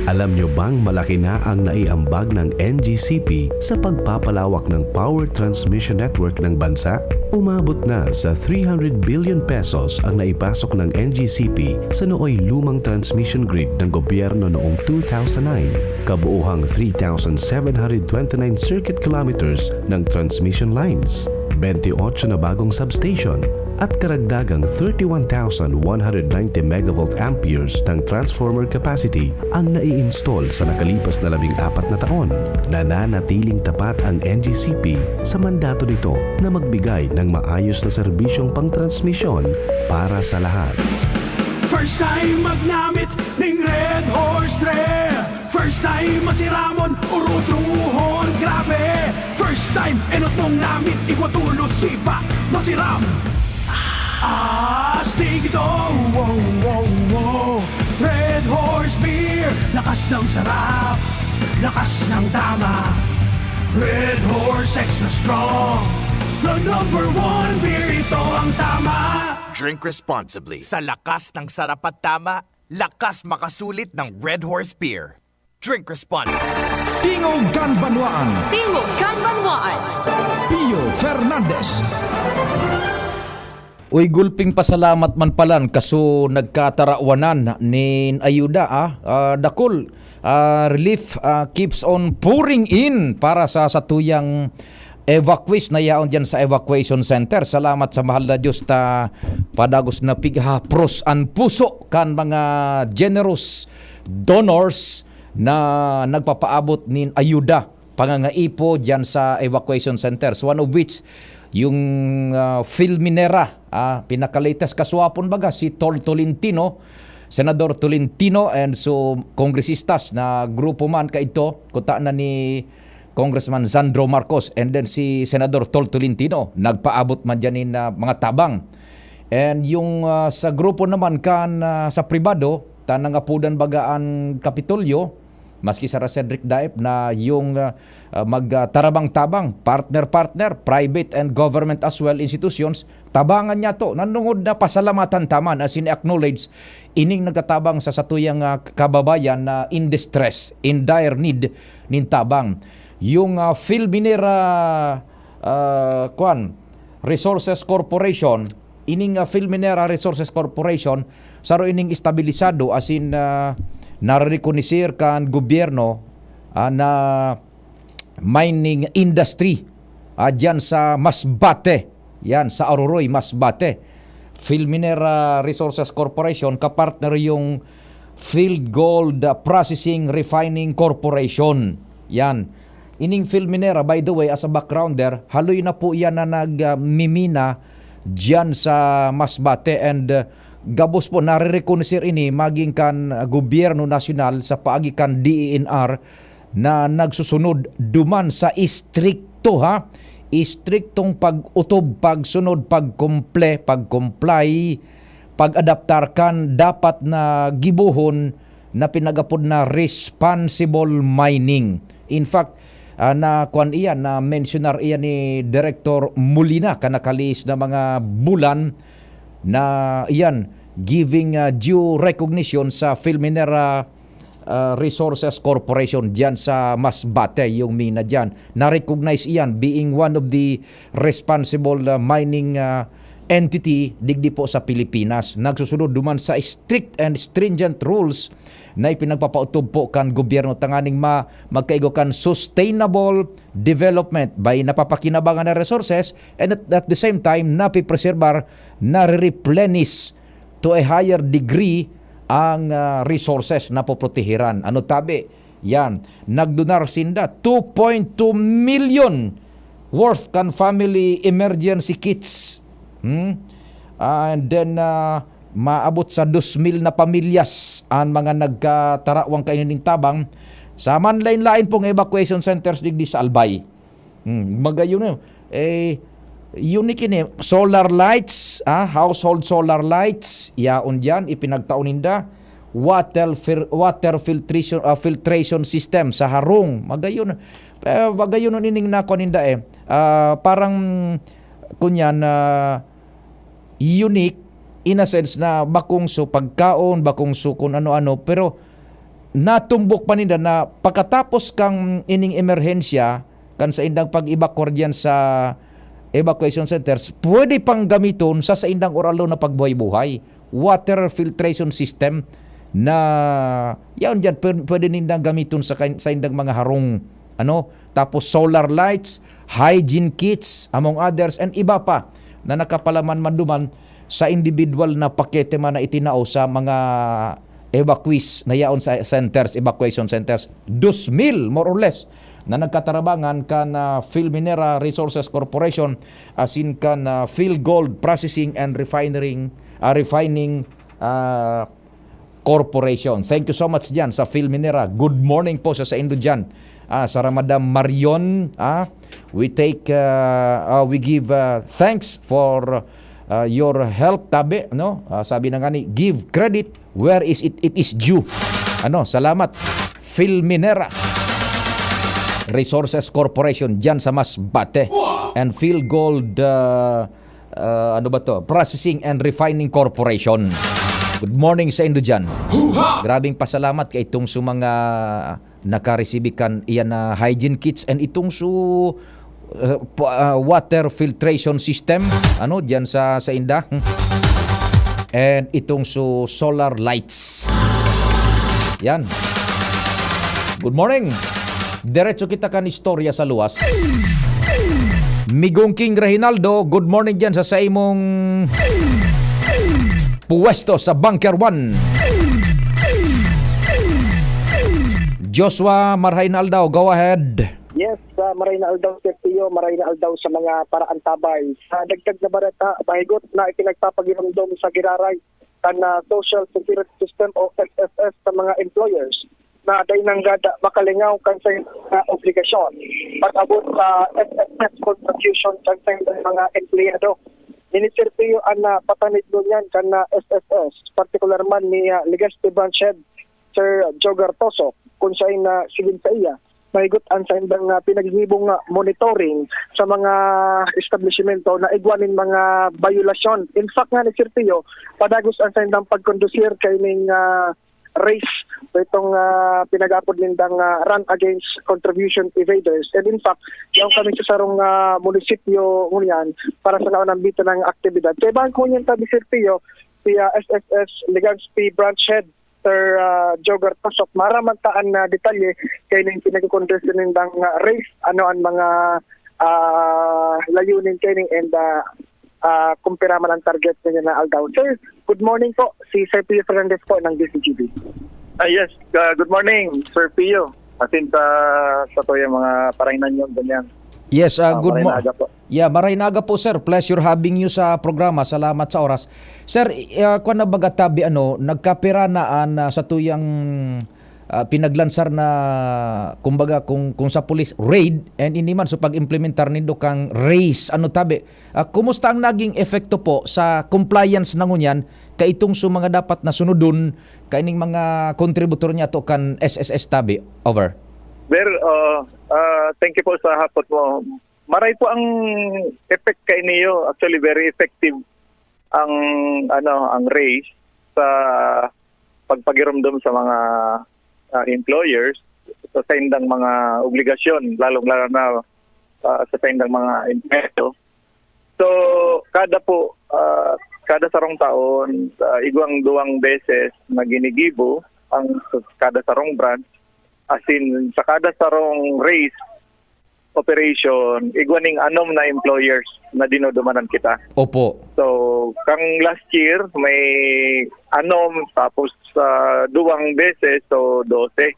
Alam nyo bang malaki na ang naiambag ng N G C P sa pagpapalawak ng power transmission network ng bansa? Umabot na sa three hundred billion pesos ang naipasok ng N G C P sa nooy lumang transmission grid ng gobyerno noong two thousand nine. Kabuuhang three thousand seven hundred twenty-nine circuit kilometers ng transmission lines, twenty-eight na bagong substation, at karagdagang thirty-one thousand one hundred ninety megavolt amperes ng transformer capacity ang nai-install sa nakalipas na labing apat na taon. Nananatiling tapat ang N G C P sa mandato nito na magbigay ng maayos na serbisyong pangtransmisyon para sa lahat. First time magnamit ning Red Horse Dre. First time masiramon, urutrohon, grabe. First time, enot mong namit, igwa tulos, sipa, masiram. Astig ito, wow, wow, wow. Red Horse Beer, lakas ng sarap, lakas ng tama. Red Horse Extra Strong, the number one beer, ito ang tama. Drink responsibly. Sa lakas ng sarap at tama, lakas makasulit ng Red Horse Beer. Drink responsibly. Tingog kan Banwaan. Tingog kan Banwaan. Pio Fernandez. Uy, gulping pasalamat man palan kaso nagkatarawanan nin ayuda, ah. Ah, dakul, ah, relief, ah, keeps on pouring in para sa satuyang evacuees na yaon dyan sa evacuation center. Salamat sa mahal na Diyos ta padagos na pighapros an puso kan mga generous donors na nagpapaabot nin ayuda, pangangaipo dyan sa evacuation centers, one of which yung, ah, Filminera ah, pinaka-latest kaswapon baga si Tol Tolentino, Senador Tolentino, and so kongresistas na grupo man kaidto, kuta na ni Congressman Sandro Marcos and then si Senador Tol Tolentino, nagpaabot man diyan nin, ah, mga tabang. And yung, ah, sa grupo naman kan, ah, sa pribado, ta nangapodan baga an Kapitolyo, maski Sara Cedric Daep na yung, ah, ah, mag, ah, tarabang-tabang, partner-partner, private and government as well institutions, tabangan niya to. Nanungod na pasalamatan ta man, as in acknowledge, ining nagtatabang sa satuyang, ah, kababayan na in distress, in dire need nin tabang. Yung, ah, Philminera, ah, kwan, Resources Corporation, ining, ah, Philminera Resources Corporation, saro ining estabilisado, as in, ah, narekonoser kan gobyerno, ah, na mining industry, ah, diyan sa Masbate. Yan, sa Aroroy, Masbate. Philminera Resources Corporation, kapartner yung Field Gold, ah, Processing Refining Corporation. Yan. Ining Philminera, by the way, as a backgrounder, haloy na po yan na nagmimina diyan sa Masbate and, ah, gabos po, nare-reconocer ini maging kan, ah, gobyerno nasyonal sa paagi kan D E N R na nagsusunod duman sa istrikto, ha? Istriktong pag-utob, pagsunod, pagkumple, pag-comply, pag-adaptar kan dapat na gibohon na pinag-apod na responsible mining. In fact, ah, na kwan iyan, na-mensionar iyan ni Director Molina kan nakalihis na mga bulan na iyan, giving, ah, due recognition sa Philminera, ah, Resources Corporation diyan sa Masbate, yung mina diyan. Na-recognize iyan being one of the responsible, ah, mining, ah, entity digdi po sa Pilipinas. Nagsusunod duman sa strict and stringent rules na ipinagpapautob po kan gobyerno tanganing ma-, magkaigo kan sustainable development by napapakinabangan na resources and at, at the same time, napipreserbar, nare-replenish to a higher degree ang, ah, resources na poprotehiran. Ano tabi? Yan. Nagdonar sinda two point two million worth kan family emergency kits. Hmm? And then, ah, maabot sa dos mil na pamilyas an mga nagkatarawang kainining tabang sa manlain-lain pong evacuation centers digdi sa Albay. Hmm, magayon na yun. Eh, unique ini. Solar lights, ah, household solar lights, yaon diyan, ipinagtao ninda. Water fil-, water filtration, ah, filtration system sa harong. Magayon. Eh, magayon ining nakuha ninda eh. Ah, parang, kunyan, ah, unique in a sense na bakong so pagkaon, bakong so kun ano-ano, pero natumbok pa ninda na pagkatapos kang ining emerhensya, kan saindang pag-evacuar diyan sa evacuation centers, pwede pang gamiton sa saindang oralo na pagbuhay-buhay. Water filtration system na yaon diyan, pwede, pwede nindang gamiton sa kain-, saindang mga harong, ano, tapos solar lights, hygiene kits, among others, and iba pa na nakapalaman man duman sa individual na pakete man na itinao sa mga evacuees na yaon sa centers, evacuation centers. Dos mil, more or less, na nagkatarabangan kan, ah, Philminera Resources Corporation, asin kan, ah, Phil Gold Processing and Refining, ah, Refining, ah, Corporation. Thank you so much diyan sa Philminera. Good morning po sa saindo diyan. Ah, sa Madam Marion, ah, we take, ah, ah, we give, ah, thanks for, ah, your help, tabi, no? Ah, sabi na nga ni, "Give credit where is it, it is due." Ano, salamat. Philminera Resources Corporation diyan sa Masbate and Phil Gold, ah, ah, ano ba to? Processing and Refining Corporation. Good morning sa indo diyan. Grabing pasalamat kay itong sa mga nakaresibi kan iyan na hygiene kits and itong su, ah, pa, ah, water filtration system, ano, diyan sa, sa inda. And itong su solar lights. Yan. Good morning. Diretso kita kan istorya sa luwas. Migong King Reginaldo, good morning diyan sa, sa imong puwesto sa Bunker One. Joshua Marhain Aldaw, go ahead. Yes, Ah, maray na aldaw, Sir Pio, maray na aldaw sa mga paraantabay. Sa dagdag na bareta, mahigot na ipinagpapagiromdom sa giraray kan, ah, Social Security System o S S S sa mga employers na dai nanggada makalingaw kan sa mga obligasyon pag-abot sa S S S contribution kan sa mga empleyado. Ini, Sir Pio, an, ah, patanid ngunyan kan, ah, S S S, partikular man ni, ah, Legazpi Branch Head Sir Jogar Tosok, kun saen na, siring saiya, mahigot an saindang, ah, pinaghihibong, ah, monitoring sa mga establisimento na igwa nin mga bayolasyon. In fact nga ni Sir Pio, padagos an saindang pagkondusir kaining, ah, race o itong, ah, pinag-aapod nindang, ah, run against contribution evaders. And in fact, yaon kami sa sarong, ah, munisipyo ngunyan para sa naunambitan na aktibidad. Kaibahan ko ngunyan tabi, Sir Pio, si, ah, S S S Legazpi Branch Head Sir, ah, Joe Gartosok, maaraman ta an, ah, detalye kaining pinagkukondusir nindang, ah, race, ano an mga, ah, layunin kaini and, ah, ah, kung pira man ang target ninyo na aldaw. Sir, good morning po. Si Sir Pio Fernandez po ng D C G B. Ah, yes. Ah, good morning, Sir Pio. Asin sa, sa to yung mga parainan nyo, ganyan. Yes, ah, Ah, good mo- maray na aga po. Yeah, maray na aga po, sir. Pleasure having you sa programa. Salamat sa oras. Sir, i- ah, kwan na baga tabi, ano, nagkapira na an, ah, sa tuyang, ah, pinaglansar na, kumbaga, kung, kung sa police raid, and hindi man, so pag-implementar nindo kang race, ano tabi, ah, kumusta ang naging epekto po sa compliance na ngunyan, kaitong sa mga dapat na sunodon, kaining mga kontributor niya to kan S S S tabi? Over. Well, uh, uh, thank you po sa hapot mo. Maray po ang effect kay niyo. Actually, very effective ang, ano, ang raise sa pagpagiromdom sa mga, ah, employers sa saindang mga obligasyon, lalong-lalo na, ah, sa saindang mga empleyado. So, kada po, ah, kada sarong taon, ah, igwang duwang beses na ginigibo ang kada sarong branch, as in, sa kada sarong race operation, igwa ning anom na employers na dinodumanan kita. Opo. So, kang last year, may anom, tapos, ah, duwang beses, so dose.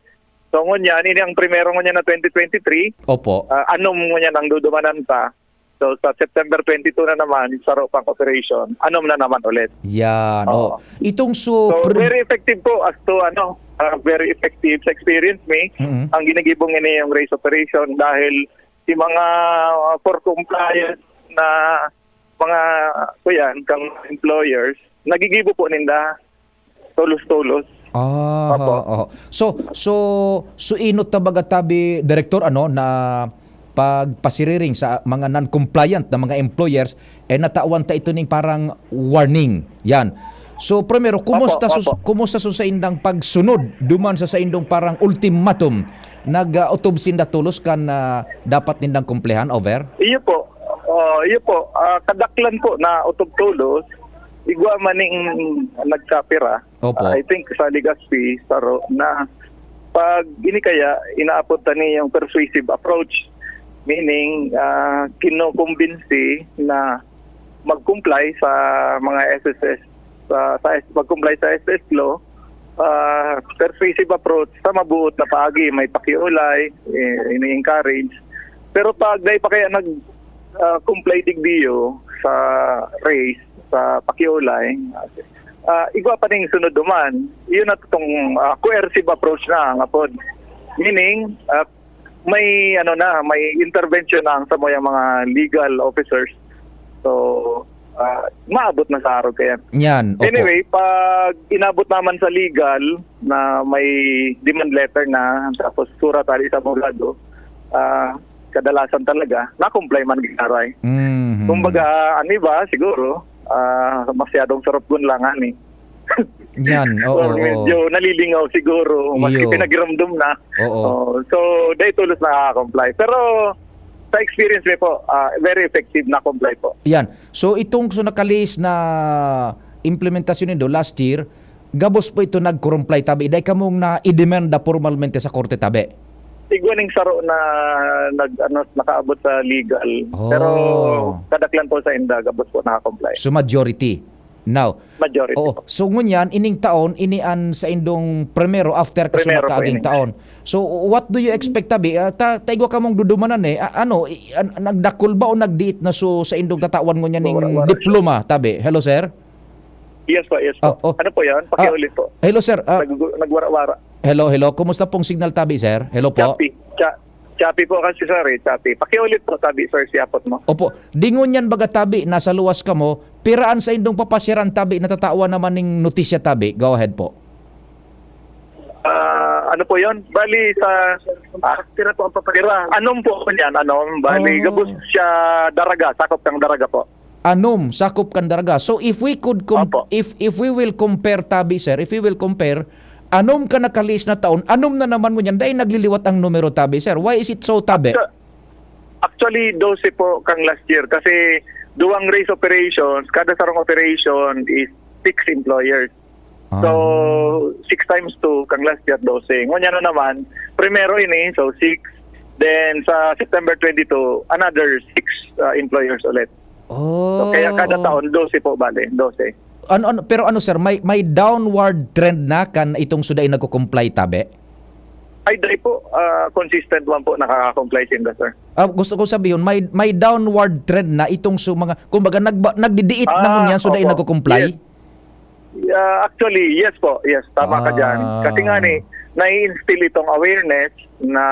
So, ngunyan, ini ang primero ngunyan na twenty twenty-three, Opo. ah, anom ngunyan ang dudumanan ta. So, sa September twenty-two na naman, saro pang operation, anom na naman ulit. Yan, Oo. oh. Itong So, super- very effective po as to, ano, ah, very effective sa experience mi, Mm-mm. ang ginigibong ini yung race operation dahil si mga, ah, for compliance na mga, kuyan, kang employers, nagigibo po ninda. Tolos-tolos. Ah, Opo. oo. So, so, so inot ta baga tabi, Direktor, ano, na pagpasiriring sa mga non-compliant na mga employers, eh, natawan ta ito ning parang warning. Yan. So, primero, kumusta Opo, su-, opo. kumusta su saindang pagsunod duman sa saindong parang ultimatum? Nag, ah, otob sinda tolos kan, ah, dapat nindang kumplehan, over? Iyo po. Oh, iyo po. Ah, kadaklan po na otob tolos, igwa man ning nagkapira. Opo. Ah, I think sa Legazpi, saro na pag ini kaya, inaapod ta ni yung persuasive approach. Meaning, ah, kinukumbinsi na mag-comply sa mga S S S, sa, sa S-, mag-comply sa S S law, ah, persuasive approach sa mabuot na paagi, may pakiulay, eh, ini-encourage. Pero pag dai pa kaya nag, ah, comply digdiyo sa race, sa pakiulay, ah, igwa pa ning sunod duman. Yun na tong, ah, coercive approach na, nga pod. Meaning, ah, may, ano na, may intervention na ang samuyang mga legal officers. So, ah, maabot na sa arog kayan. Yan, opo. Anyway, pag inabot naman sa legal na may demand letter na, tapos surat ali sa abogado, ah, kadalasan talaga, na-comply man ginaray. Mhm. Kumbaga, ang iba, siguro, ah, masyadong sarap gun lang, ani. Yan, oo, Or oo. medyo nalilingaw siguro, maski Iyo. pinagiramdam na. Oo. Oh, so, dahil tulos nakaka-comply. Pero, sa experience mi po, ah, very effective na comply po. Yan. So, itong so nakalihis na implementasyon nindo last year, gabos po ito nag-comply tabi. Dai kamong na-idemanda pormalmente sa korte tabi? Igwa ning saro na nag, ano, nakaabot sa legal. Oh. Pero kadaklan po sa inda, gabos po naka-comply. So, majority? Now, majority oo. Po. So, ngunyan, ining taon, ini an saindong primero after Primero po kasumakaging ini. Taon. So, what do you expect, tabi? Ah, ta-, ta igwa kamong dudumanan eh. A-, ano, i-, an-, nagdakul ba o nagdiit na so saindong tatawan ngunyan ning Wala, wala. Diploma, tabi? Hello, sir? Yes po, yes po. Ah, oh. Ano po yan? Ah, pakiulit po. Hello, sir. Ah, Nag-, nagwara-wara. Hello, hello. Kumusta pong signal, tabi, sir? Hello po? Choppy. Cha-, choppy po kasi, sir, eh. Choppy. Pakiulit po, tabi, sir, siyapot mo. Opo. Di ngunyan baga, tabi, nasa luwas kamo, pira an saindong papasyaran, tabi, natatawan naman ning notisya, tabi? Go ahead po. Ah, ano po yon? Bali sa, ah, Pira po ang papasyaran? Anom po niyan, anom. Bali, Oh. Gabos siya Daraga, sakop ng Daraga po. Anom, sakop kan Daraga. So, if we could com-, Opo. if, if we will compare, tabi, sir, if we will compare, anom ka nakalihis na taon, anom na naman ngunyan, dai nagliliwat ang numero, tabi, sir. Why is it so, tabi? Actu-, actually, dose po kang last year kasi duwang race operations, kada sarong operation is six employers. So, Ah. six times two, kang last year, dose. Ngunyan na naman, primero ini, so six. Then, sa September twenty-two, another six, ah, employers ulit. So, kaya kada Oh. taon, dose po, bale, dose. Ano, ano, pero ano, sir, may, may downward trend na kan itong suda ay nagko-comply, tabi? Ay, dai po. Ah, consistent man po nakaka-comply sinda, sir. Ah, gusto ko sabihon, may, may downward trend na itong su-, mga, kumbaga, nagba-, nagdidiit na Ah, ngunyan, suda ay opo. Nagko-comply? Yes. Yeah, actually, yes po. Yes, tama ka dyan. Ah. Kasi nga ni, nai-instill itong awareness na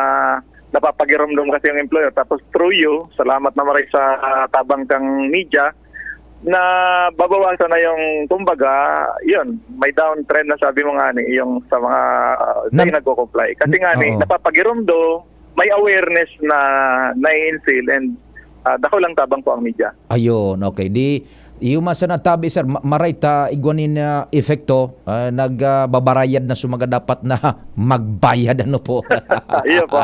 napapagiromdom kasi yung employer. Tapos through you, salamat na maray sa tabang kang media, na babawasan na yung, kumbaga, yun, may downtrend na sabi mo nga ni, yung sa mga, uh, Nan- dahil nagko-comply. Kasi nga ni, Oo. napapagiromdom, may awareness na nai-instill and, ah, dakul ang tabang po ang media. Ayun, okay. Di, yung mga sanatabi, sir, ma-, maray ta igwa nin, ah, epekto, ah, nag, ah, babarayad na sa mga dapat na magbayad, ano po? Iyo po.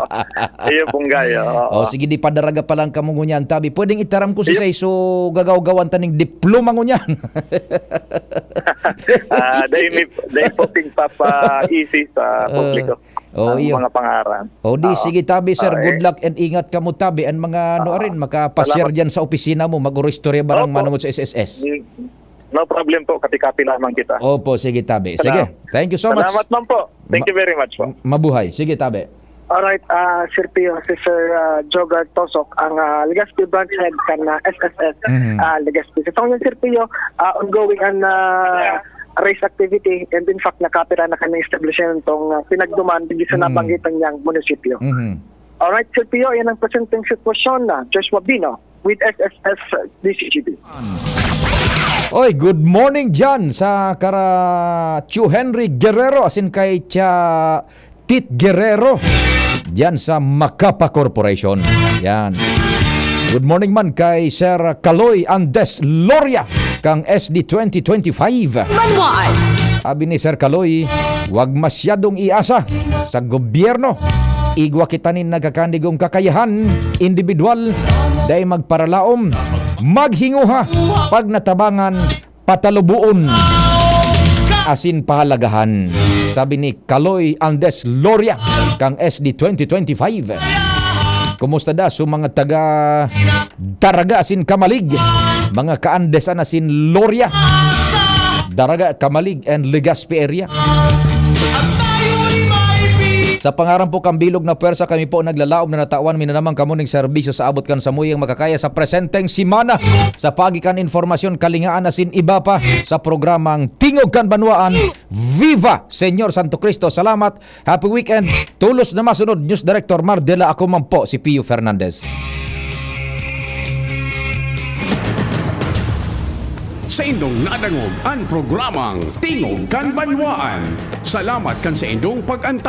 Iyo pong gayo, oo. O, sige, di padaraga pa lang kamo ngunyan, tabi. Pwedeng itaram ko si Iyo. Say, so gagaw-gawan ta ning diploma ngunyan. Ah, dahil may, dahil po pigpapa-easy sa Ah, publiko oh, ang iyo. Mga pangaran. O di, Oo. Sige, tabi, sir. Okay. Good luck and ingat kamo, tabi. Ang mga, ano, Oo. Arin, makapasyar Salamat. Dyan sa opisina mo, mag-uristorya barang Opo. Manungod sa S S S. Mm. No problem po. Kapi-kapi lamang kita. Opo, sige, tabi. Sige. Salamat. Thank you so much. Salamat man po. Thank Ma-, you very much po. Mabuhay. Sige, tabi. Alright, ah, Sir Pio, si Sir, ah, Jogar Tosok, ang, ah, Legazpi branch head kan, ah, S S S, Mhm. ah, Legazpi. Sa ngayon, Sir Pio, ah, ongoing ang, ah, race activity, and in fact, nakapira na kami establishment tong, ah, pinagduman, digdi sa Mhm. nabanggit niyang munisipyo. Mhm. Alright, Sir Pio, yan ang presenteng sitwasyon na Joshua Bino with S S S D C G B. Oy, good morning dyan sa kara Chu Henry Guerrero, asin kay Cha Tit Guerrero, dyan sa Macapa Corporation. Yan. Good morning man kay Sir Kaloy Andes Loria kang S D twenty twenty-five. Banwaan. Sabi ni Sir Kaloy, wag masyadong iasa sa gobyerno. Igwa kita nin nagkakanigong kakayahan, individual, dai magparalaom, maghinguha, pag natabangan, pataluboon asin pahalagahan. Sabi ni Kaloy Andes Loria kang S D twenty twenty-five. Kumusta da so mga taga Daraga asin Camalig, mga ka-Andesan asin Loria, Daraga, Camalig and Legazpi area? Sa pangaran po kan bilog na pwersa, kami po naglalaom na natawan mi na naman kamo ning serbisyo sa abot kan samuyang makakaya sa presenteng semana. Sa paagi kan informasyon, kalingaan asin iba pa sa programang Tingog kan Banwaan. Viva Señor Santo Cristo! Salamat! Happy weekend! Tulos na masunod, News Director Mar Dela, ako man po si Pio Fernandez. Saindong nadangog an programang Tingog kan Banwaan. Salamat kan saindong pag-antab.